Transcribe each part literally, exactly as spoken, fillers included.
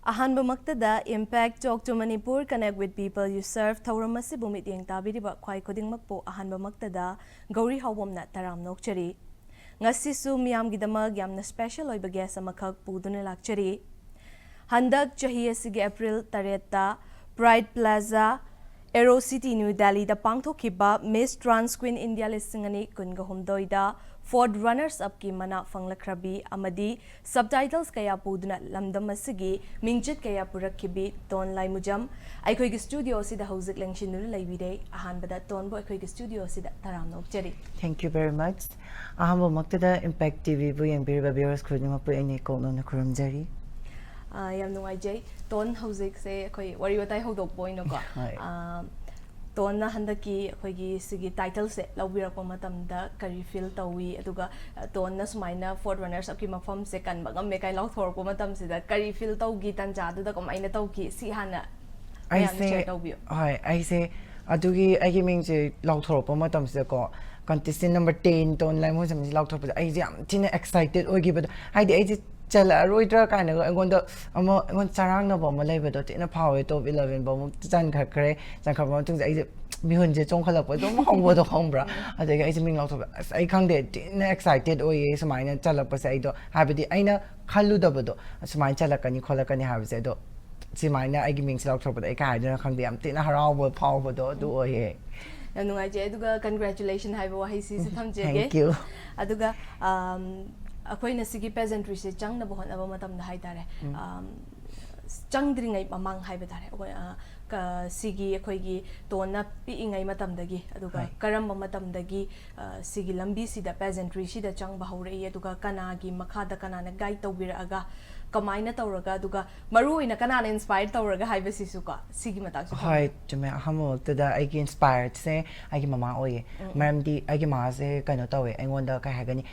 ꯑꯍꯥꯟꯕꯃꯛꯇꯗ Impact Talk to Manipur, Connect with People You Serve ꯊꯧꯔꯝ ꯑꯁꯤꯕꯨ ꯃꯤꯠꯌꯦꯡ ꯇꯥꯕꯤꯔꯤꯕ ꯈ꯭ꯋꯥꯏ ꯈꯨꯗꯤꯡꯃꯛꯄꯨ ꯑꯍꯥꯟꯕꯃꯛꯇꯗ ꯒꯧꯔꯤ ꯍꯥꯎꯕꯝꯅ ꯇꯔꯥꯝꯅ ꯑꯣꯛꯆꯔꯤ꯫ ꯉꯁꯤꯁꯨ ꯃꯤꯌꯥꯝꯒꯤꯗꯃꯛ ꯌꯥꯝꯅ special ꯑꯣꯏꯕ guest ꯑꯃꯈꯛ ꯄꯨꯗꯨꯅ ꯂꯥꯛꯆꯔꯤ꯫ ꯍꯟꯗꯛ ꯆꯍꯤ ꯑꯁꯤꯒꯤ April ꯇꯔꯦꯠꯇ Pride Plaza, Aero City, New Delhiꯗ ꯄꯥꯡꯊꯣꯛꯈꯤꯕ Miss Trans Queen India ꯂꯤꯁꯤꯡ ꯑꯅꯤ ꯀꯨꯟꯒ ꯍꯨꯝꯗꯣꯏꯗ fourth runners upꯀꯤ ꯃꯅꯥ ꯐꯪꯂꯛꯈ꯭ꯔꯕꯤ ꯑꯃꯗꯤ subtitles ꯀꯌꯥ ꯄꯨꯗꯨꯅ ꯂꯝꯗꯝ ꯑꯁꯤꯒꯤ ꯃꯤꯡꯆꯠ ꯀꯌꯥ ꯄꯨꯔꯛꯈꯤꯕꯤ ꯇꯣꯟ ꯂꯥꯏꯃꯨꯖꯝ ꯑꯩꯈꯣꯏꯒꯤ studio ꯑꯁꯤꯗ ꯍꯧꯖꯤꯛ ꯂꯦꯡꯁꯤꯟꯗꯨꯅ ꯂꯩꯕꯤꯔꯦ꯫ ꯑꯍꯥꯟꯕꯗ ꯇꯣꯟꯕꯨ ꯑꯩꯈꯣꯏꯒꯤ studio ꯑꯁꯤꯗ ꯇꯔꯥꯝꯅ ꯑꯣꯛꯆꯔꯤ꯫ Thank you very much. ꯑꯍꯥꯟꯕꯃꯛꯇꯗ Impact TVꯕꯨ ꯌꯦꯡꯕꯤꯔꯤꯕ viewers ꯈꯨꯗꯤꯡꯃꯛꯄꯨ ꯑꯩꯅ ꯏꯀꯣꯛꯅꯧꯅ ꯈꯨꯔꯨꯝꯖꯔꯤ꯫ ꯑꯥ, ꯌꯥꯝ ꯅꯨꯡꯉꯥꯏꯖꯩ꯫ ꯇꯣꯟ, ꯍꯧꯖꯤꯛꯁꯦ ꯑꯩꯈꯣꯏ ꯋꯥꯔꯤ ꯋꯥꯇꯥꯏ ꯍꯧꯗꯣꯛꯄ ꯑꯣꯏꯅꯀꯣ꯫ ꯍꯣꯏ꯫ ꯑꯥ, ꯇꯣꯟꯅ ꯍꯟꯗꯛꯀꯤ ꯑꯩꯈꯣꯏꯒꯤ ꯁꯤꯒꯤ titleꯁꯦ ꯂꯧꯕꯤꯔꯛꯄ ꯃꯇꯝꯗ ꯀꯔꯤ feel ꯇꯧꯏ? ꯑꯗꯨꯒ, ꯑ, ꯇꯣꯟꯅ ꯁꯨꯃꯥꯏꯅ fourth runners upꯀꯤ ꯃꯐꯝꯁꯦ ꯀꯟꯕ ꯉꯝꯃꯦ ꯀꯥꯏꯅ ꯂꯥꯎꯊꯣꯔꯛꯄ ꯃꯇꯝꯁꯤꯗ ꯀꯔꯤ feel ꯇꯧꯈꯤ? ꯇꯟꯖꯥꯗꯨꯗ ꯀꯃꯥꯏꯅ ꯇꯧꯈꯤ? ꯁꯤ ꯍꯥꯟꯅ ꯃꯌꯥꯝꯗ ꯑꯩꯁꯦ share ꯇꯧꯕꯤꯌꯨ꯫ ꯍꯣꯏ, ꯑꯩꯁꯦ ꯑꯗꯨꯒꯤ ꯑꯩꯒꯤ ꯃꯤꯡꯁꯦ ꯂꯥꯎꯊꯣꯔꯛꯄ ꯃꯇꯝꯁꯤꯗꯀꯣ, contestant number ten ꯇꯣꯟ ꯂꯥꯏꯃꯨꯖꯝꯁꯤ ꯂꯥꯎꯊꯣꯔꯛꯄꯗ ꯑꯩꯁꯦ ꯌꯥꯝ ꯊꯤꯅ excited ꯑꯣꯏꯈꯤꯕꯗꯣ꯫ ꯍꯥꯏꯗꯤ ꯑꯩꯁꯦ ꯆꯜꯂꯛꯑꯔꯣꯏꯗ꯭ꯔꯥ ꯀꯥꯏꯅꯒ ꯑꯩꯉꯣꯟꯗ ꯑꯃ, ꯑꯩꯉꯣꯟꯗ ꯆꯔꯥꯡꯅꯕ ꯑꯃ ꯂꯩꯕꯗꯣ ꯊꯤꯅ ꯐꯥꯎꯋꯦ꯫ Top eleven ꯐꯥꯎꯃꯨꯛ ꯆꯟꯈꯠꯈ꯭ꯔꯦ꯫ ꯆꯟꯈꯠꯄ ꯃꯇꯨꯡꯗ ꯑꯩꯁꯦ ꯃꯤꯍꯨꯟꯁꯦ ꯆꯣꯡꯈꯠꯂꯛꯄ ꯑꯗꯨꯝ ꯍꯧꯕꯗꯣ ꯈꯪꯕ꯭ꯔꯥ? ꯑꯗꯒꯤ ꯑꯩꯁꯦ ꯃꯤꯡ ꯂꯥꯎꯊꯣꯛꯄ, ꯑꯁ, ꯑꯩ ꯈꯪꯗꯦ, ꯊꯤꯅ excited ꯑꯣꯏꯌꯦ ꯁꯨꯃꯥꯏꯅ ꯆꯜꯂꯛꯄꯁꯦ꯫ ꯑꯩꯗꯣ ꯍꯥꯏꯕꯗꯤ ꯑꯩꯅ ꯈꯜꯂꯨꯗꯕꯗꯣ ꯁꯨꯃꯥꯏꯅ ꯆꯜꯂꯛꯀꯅꯤ ꯈꯣꯠꯂꯛꯀꯅꯤ ꯍꯥꯏꯕꯁꯦ꯫ ꯑꯗꯣ ꯁꯨꯃꯥꯏꯅ ꯑꯩꯒꯤ ꯃꯤꯡꯁꯦ ꯂꯥꯎꯊꯣꯔꯛꯄꯗ ꯑꯩ ꯀꯩ ꯍꯥꯏꯗꯣꯏꯅꯣ ꯈꯪꯗꯦ, ꯌꯥꯝ ꯊꯤꯅ ꯍꯔꯥꯎꯕ ꯐꯥꯎꯕꯗꯣ ꯑꯗꯨ ꯑꯣꯏꯌꯦ꯫ ꯌꯥꯝ ꯅꯨꯡꯉꯥꯏꯖꯩ꯫ ꯑꯗꯨꯒ congratulation ꯍꯥꯏꯕ ꯋꯥꯍꯩꯁꯤꯁꯨ ꯊꯝꯖꯒꯦ꯫ Thank you. ꯑꯗꯨꯒ, ꯑꯝ, ꯑꯩꯈꯣꯏꯅ ꯁꯤꯒꯤ pageantryꯁꯦ ꯆꯪꯅꯕ ꯍꯣꯠꯅꯕ ꯃꯇꯝꯗ ꯍꯥꯏꯇꯥꯔꯦ, ꯑꯝ, ꯆꯪꯗ꯭ꯔꯤꯉꯩ ꯃꯃꯥꯡ ꯍꯥꯏꯕ ꯇꯥꯔꯦ, ꯑꯩꯈꯣꯏ, ꯑ, ꯀ-, ꯁꯤꯒꯤ ꯑꯩꯈꯣꯏꯒꯤ ꯇꯣꯟꯅ ꯄꯤꯛꯏꯉꯩ ꯃꯇꯝꯗꯒꯤ, ꯑꯗꯨꯒ ꯍꯣꯏ꯫ ꯀꯔꯝꯕ ꯃꯇꯝꯗꯒꯤ, ꯑ, ꯁꯤꯒꯤ ꯂꯝꯕꯤꯁꯤꯗ pageantryꯁꯤꯗ ꯆꯪꯕ ꯍꯧꯔꯛꯏ, ꯑꯗꯨꯒ ꯀꯅꯥꯒꯤ ꯃꯈꯥꯗ ꯀꯅꯥꯅ guide ꯇꯧꯕꯤꯔꯛꯑꯒ, ꯀꯃꯥꯏꯅ ꯇꯧꯔꯒ, ꯑꯗꯨꯒ ꯃꯔꯨ ꯑꯣꯏꯅ ꯀꯅꯥꯅ inspire ꯇꯧꯔꯒ ꯍꯥꯏꯕꯁꯤꯁꯨ ꯀꯣ, ꯁꯤꯒꯤ ꯃꯇꯥꯡꯁꯨ ꯍꯣꯏ, ꯊꯝꯕꯤꯌꯨ꯫ ꯆꯨꯝꯃꯦ꯫ ꯑꯍꯥꯟꯕꯃꯛꯇꯗ ꯑꯩꯒꯤ inspiredꯁꯦ ꯑꯩꯒꯤ ꯃꯃꯥ ꯑꯣꯏꯌꯦ꯫ ꯃꯔꯝꯗꯤ ꯑꯩꯒꯤ ꯃꯥꯁꯦ ꯀꯩꯅꯣ ꯇꯧꯋꯦ, ꯑꯩꯉꯣꯟꯗ ꯀꯩ ꯍꯥꯏꯒꯅꯤ,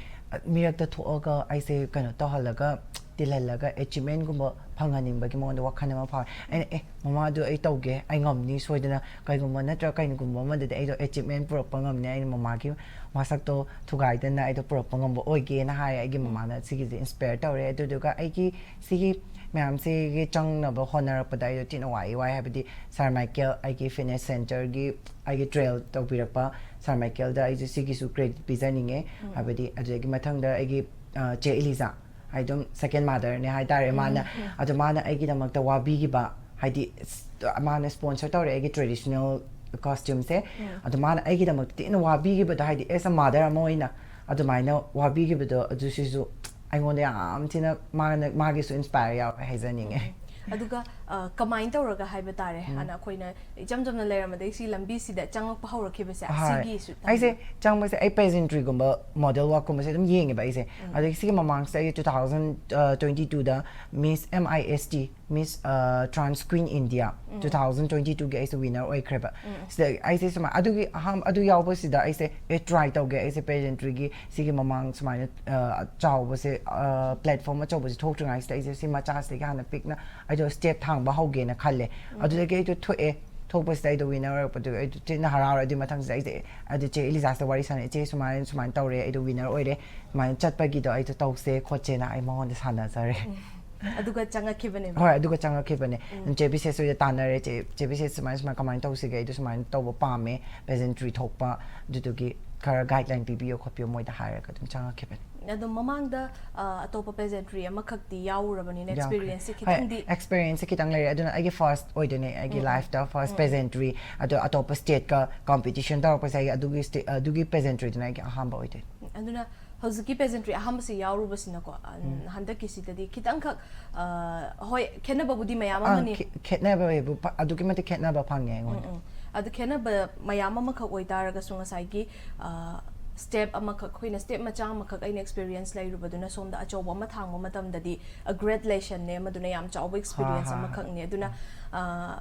ꯃꯤꯔꯛꯇ ꯊꯣꯛꯑꯒ ꯑꯩꯁꯦ ꯀꯩꯅꯣ ꯇꯧꯍꯜꯂꯒ, ꯇꯤꯜꯍꯜꯂꯒ ꯑꯦꯆꯤꯞꯃꯦꯟꯒꯨꯝꯕ ꯐꯪꯍꯟꯅꯤꯡꯕꯒꯤ ꯃꯉꯣꯟꯗ ꯋꯥꯈꯜ ꯑꯃ ꯐꯥꯎꯋꯦ꯫ ꯑꯩꯅ ꯑꯦ ꯃꯃꯥꯗꯨ ꯑꯩ ꯇꯧꯒꯦ, ꯑꯩ ꯉꯝꯅꯤ ꯁꯣꯏꯗꯅ, ꯀꯩꯒꯨꯝꯕ ꯅꯠꯇ꯭ꯔꯒ ꯀꯩꯅꯒꯨꯝꯕ ꯑꯃꯗꯗꯤ ꯑꯩꯗꯣ ꯑꯦꯆꯤꯞꯃꯦꯟ ꯄꯨꯔꯛꯄ ꯉꯝꯅꯤ, ꯑꯩꯅ ꯃꯃꯥꯒꯤ ꯃꯁꯛꯇꯣ ꯊꯨꯒꯥꯏꯗꯅ ꯑꯩꯗꯣ ꯄꯨꯔꯛꯄ ꯉꯝꯕ ꯑꯣꯏꯒꯦꯅ ꯍꯥꯏ꯫ ꯑꯩꯒꯤ ꯃꯃꯥꯅ ꯁꯤꯒꯤꯁꯦ ꯏꯟꯁꯄꯌꯔ ꯇꯧꯔꯦ꯫ ꯑꯗꯨꯗꯨꯒ ꯑꯩꯒꯤ ꯁꯤꯒꯤ ꯃꯌꯥꯝꯁꯤꯒꯤ ꯆꯪꯅꯕ ꯍꯣꯠꯅꯔꯛꯄꯗ ꯑꯩꯗꯣ ꯊꯤꯅ ꯋꯥꯏ ꯋꯥꯏ ꯍꯥꯏꯕꯗꯤ ꯁꯥꯔ ꯃꯥꯏꯀꯦꯜ, ꯑꯩꯒꯤ ꯐꯤꯠꯅꯦꯁ ꯁꯦꯟꯇꯔꯒꯤ ꯑꯩꯒꯤ ꯇ꯭ꯔꯦꯟ ꯇꯧꯕꯤꯔꯛꯄ ꯁꯥꯔ ꯃꯥꯏꯀꯦꯜꯗ ꯑꯩꯁꯨ ꯁꯤꯒꯤꯁꯨ ꯀ꯭ꯔꯦꯗꯤꯠ ꯄꯤꯖꯅꯤꯡꯉꯦ꯫ ꯍꯥꯏꯕꯗꯤ ꯑꯗꯨꯗꯒꯤ ꯃꯊꯪꯗ ꯑꯩꯒꯤ ꯑ, ꯆꯦ ꯏꯂꯤꯖꯥ, ꯑꯩ ꯑꯗꯨꯝ ꯁꯦꯀꯦꯟ ꯃꯥꯗꯔꯅꯦ ꯍꯥꯏꯇꯥꯔꯦ ꯃꯥꯅ꯫ ꯑꯗꯣ ꯃꯥꯅ ꯑꯩꯒꯤꯗꯃꯛꯇ ꯋꯥꯕꯤꯈꯤꯕ, ꯍꯥꯏꯗꯤ ꯁ-, ꯃꯥꯅ ꯁ꯭ꯄꯣꯟꯁꯔ ꯇꯧꯔꯦ ꯑꯩꯒꯤ ꯇ꯭ꯔꯦꯗꯤꯁꯅꯦꯜ ꯀꯣꯁꯇ꯭ꯌꯨꯝꯁꯦ꯫ ꯑꯗꯣ ꯃꯥꯅ ꯑꯩꯒꯤꯗꯃꯛꯇ ꯊꯤꯅ ꯋꯥꯕꯤꯈꯤꯕꯗꯣ, ꯍꯥꯏꯗꯤ ꯑꯦꯁ ꯑ ꯃꯥꯗꯔ ꯑꯃ ꯑꯣꯏꯅ ꯑꯗꯨꯃꯥꯏꯅ ꯋꯥꯕꯤꯈꯤꯕꯗꯣ, ꯑꯗꯨꯁꯤꯁꯨ ꯑꯩꯉꯣꯟꯗ ꯌꯥꯝ ꯊꯤꯅ ꯃꯥꯅ, ꯃꯥꯒꯤꯁꯨ ꯏꯟꯁꯄꯌꯔ ꯌꯥꯎꯋꯦ ꯍꯥꯏꯖꯅꯤꯡꯉꯦ꯫ ꯑꯗꯨꯒ ꯑ, ꯀꯃꯥꯏꯅ ꯇꯧꯔꯒ ꯍꯥꯏꯕ ꯇꯥꯔꯦ, ꯍꯥꯟꯅ ꯑꯩꯈꯣꯏꯅ ꯏꯆꯝ ꯆꯝꯅ ꯂꯩꯔꯝꯕꯗꯒꯤ ꯁꯤ ꯂꯝꯕꯤꯁꯤꯗ ꯆꯪꯉꯛꯄ ꯍꯧꯔꯛꯈꯤꯕꯁꯦ? ꯍꯣꯏ꯫ ꯁꯤꯒꯤꯁꯨ ꯑꯩꯁꯦ ꯆꯪꯕꯁꯦ ꯑꯩ ꯄꯦꯖꯦꯟꯇ꯭ꯔꯤꯒꯨꯝꯕ, ꯃꯣꯗꯦꯜ ꯋꯥꯛꯀꯨꯝꯕꯁꯦ ꯑꯗꯨꯝ ꯌꯦꯡꯉꯦꯕ ꯑꯩꯁꯦ꯫ ꯑꯗꯒꯤ ꯁꯤꯒꯤ ꯃꯃꯥꯡꯁꯤꯗ ꯑꯩ two thousand twenty twoꯗ Miss M I S T, Miss Trans Queen India two thousand twenty twoꯒꯤ ꯑꯩꯁꯦ ꯋꯤꯅꯔ ꯑꯣꯏꯈ꯭ꯔꯦꯕ꯫ ꯁꯤꯗ ꯑꯩꯁꯦ ꯁꯨꯃꯥꯏ ꯑꯗꯨꯒꯤ ꯑꯍꯥꯟꯕ ꯑꯗꯨ ꯌꯥꯎꯕꯁꯤꯗ ꯑꯩꯁꯦ ꯑꯦ ꯇ꯭ꯔꯥꯏ ꯇꯧꯒꯦ, ꯑꯩꯁꯦ ꯄꯦꯖꯦꯟꯇ꯭ꯔꯤꯒꯤ ꯁꯤꯒꯤ ꯃꯃꯥꯡ ꯁꯨꯃꯥꯏꯅ ꯑ, ꯆꯥꯎꯕꯁꯦ, ꯄ꯭ꯂꯦꯠꯐꯣꯔꯝ ꯑꯆꯧꯕꯁꯦ ꯊꯣꯛꯇ꯭ꯔꯤꯉꯩꯁꯤꯗ ꯑꯩꯁꯦ ꯁꯤ ꯃꯆꯥꯁꯤꯗꯒꯤ ꯍꯥꯟꯅ ꯄꯤꯛꯅ ꯑꯩꯗꯣ ꯁ꯭ꯇꯦꯞ ꯊꯥꯡꯕ ꯍꯧꯒꯦꯅ ꯈꯜꯂꯦ꯫ ꯑꯗꯨꯗꯒꯤ ꯑꯩꯗꯣ ꯊꯣꯛꯑꯦ꯫ ꯊꯣꯛꯄꯁꯤꯗ ꯑꯩꯗꯣ ꯋꯤꯅꯔ ꯑꯣꯏꯔꯛꯄꯗꯨꯒꯤ ꯑꯩꯗꯣ ꯊꯤꯅ ꯍꯔꯥꯎꯔꯦ꯫ ꯑꯗꯨꯒꯤ ꯃꯊꯪꯁꯤꯗ ꯑꯩꯁꯦ ꯑꯗꯨ ꯆꯦ ꯏꯂꯤꯖꯥꯁꯇ ꯋꯥꯔꯤ ꯁꯥꯟꯅꯩ, "ꯏꯆꯦ ꯁꯨꯃꯥꯏꯅ ꯁꯨꯃꯥꯏꯅ ꯇꯧꯔꯦ, ꯑꯩꯗꯣ ꯋꯤꯅꯔ ꯑꯣꯏꯔꯦ, ꯁꯨꯃꯥꯏꯅ ꯆꯠꯄꯒꯤꯗꯣ ꯑꯩꯗꯣ ꯇꯧꯁꯦ ꯈꯣꯠꯁꯦꯅ" ꯑꯩ ꯃꯉꯣꯟꯗ ꯁꯥꯟꯅꯖꯔꯦ꯫ ꯑꯗꯨꯒ ꯆꯪꯉꯛꯈꯤꯕꯅꯦꯕ? ꯍꯣꯏ, ꯑꯗꯨꯒ ꯆꯪꯉꯛꯈꯤꯕꯅꯦ꯫ ꯆꯦ ꯕꯤꯁꯦꯁ ꯍꯣꯏꯗ ꯇꯥꯟꯅꯔꯦ, "ꯆꯦ, ꯆꯦ ꯕꯤꯁꯦꯁ ꯁꯨꯃꯥꯏꯅ ꯁꯨꯃꯥꯏꯅ ꯀꯃꯥꯏꯅ ꯇꯧꯁꯤꯒꯦ? ꯑꯩꯗꯣ ꯁꯨꯃꯥꯏꯅ ꯇꯧꯕ ꯄꯥꯝꯃꯦ, ꯄꯦꯖꯦꯟꯇ꯭ꯔꯤ ꯊꯣꯛꯄ, ꯑꯗꯨꯗꯨꯒꯤ ꯈꯔ ꯒꯥꯏꯗꯂꯥꯏꯟ ꯄꯤꯕꯤꯌꯣ ꯈꯣꯠꯄꯤꯌꯣ" ꯃꯣꯏꯗ ꯍꯥꯏꯔꯒ ꯑꯗꯨꯝ ꯆꯪꯉꯛꯈꯤꯕꯅꯦ꯫ ꯑꯗꯣ ꯃꯃꯥꯡꯗ ꯑ, ꯑꯇꯣꯞꯄ ꯄꯦꯖꯦꯟꯇ꯭ꯔꯤ ꯑꯃꯈꯛꯇꯤ ꯌꯥꯎꯔꯨꯔꯕꯅꯤꯅ ꯌꯥꯎꯈ꯭ꯔꯦ꯫ ꯑꯦꯛꯁꯄꯤꯔꯤꯌꯦꯟꯁꯁꯦ ꯍꯣꯏ, ꯈꯤꯇꯪꯗꯤ ꯑꯦꯛꯁꯄꯤꯔꯤꯌꯦꯟꯁꯁꯦ ꯈꯤꯇꯪ ꯂꯩꯔꯦ꯫ ꯑꯗꯨꯅ ꯑꯩꯒꯤ ꯐꯥꯔꯁ ꯑꯣꯏꯗꯣꯏꯅꯦ ꯑꯩꯒꯤ ꯂꯥꯏꯐꯇ ꯐꯥꯔꯁ ꯄꯦꯖꯦꯟꯇ꯭ꯔꯤ꯫ ꯑꯗꯣ ꯑꯇꯣꯞꯄ ꯁ꯭ꯇꯦꯠꯀ ꯀꯝꯄꯤꯇꯤꯁꯟ ꯇꯧꯔꯛꯄꯁꯦ ꯑꯩꯒꯤ ꯑꯗꯨꯒꯤ ꯁ꯭ꯇꯦ-, ꯑꯗꯨꯒꯤ ꯄꯦꯖꯦꯟꯇ꯭ꯔꯤꯗꯨꯅ ꯑꯩꯒꯤ ꯑꯍꯥꯟꯕ ꯑꯣꯏꯗꯣꯏꯅꯦ꯫ ꯑꯗꯨꯅ ꯍꯧꯖꯤꯛꯀꯤ ꯄꯦꯖꯦꯟꯇ꯭ꯔꯤ ꯑꯍꯥꯟꯕꯁꯦ ꯌꯥꯎꯔꯨꯕꯁꯤꯅꯀꯣ, ꯑ, ꯍꯟꯗꯛꯀꯤꯁꯤꯗꯗꯤ ꯈꯤꯇꯪꯈꯛ, ꯑ, ꯍꯣꯏ, ꯈꯦꯠꯅꯕꯕꯨꯗꯤ ꯃꯌꯥꯝ ꯑꯥ, ꯑꯃꯅꯤ꯫ ꯈꯦ-, ꯈꯦꯠꯅꯕ ꯍꯥꯏꯕꯨ ꯐ-, ꯑꯗꯨꯛꯀꯤ ꯃꯇꯤꯛ ꯈꯦꯠꯅꯕ ꯐꯪꯉꯦ ꯑꯩꯉꯣꯟꯗ꯫ ꯎꯝ꯫ ꯑꯗꯨ ꯈꯦꯠꯅꯕ ꯃꯌꯥꯝ ꯑꯃꯈꯛ ꯑꯣꯏꯇꯥꯔꯒꯁꯨ ꯉꯁꯥꯏꯒꯤ, ꯑ, ꯁ꯭ꯇꯦꯞ ꯑꯃꯈꯛ, ꯑꯩꯈꯣꯏꯅ ꯁ꯭ꯇꯦꯞ ꯃꯆꯥ ꯑꯃꯈꯛ ꯑꯩꯅ ꯑꯦꯛꯁꯄꯤꯔꯤꯌꯦꯟꯁ ꯂꯩꯔꯨꯕꯗꯨꯅ ꯁꯣꯝꯗ ꯑꯆꯧꯕ ꯑꯃ ꯊꯥꯡꯕ ꯃꯇꯝꯗꯗꯤ ꯑ ꯒ꯭ꯔꯦꯠ ꯂꯦꯁꯟꯅꯦ, ꯃꯗꯨꯅ ꯌꯥꯝ ꯆꯥꯎꯕ ꯑꯦꯛꯁꯄꯤꯔꯤꯌꯦꯟꯁ ꯍꯥ, ꯍꯥ, ꯍꯥ꯫ ꯑꯃꯈꯛꯅꯤ꯫ ꯑꯗꯨꯅ, ꯑ,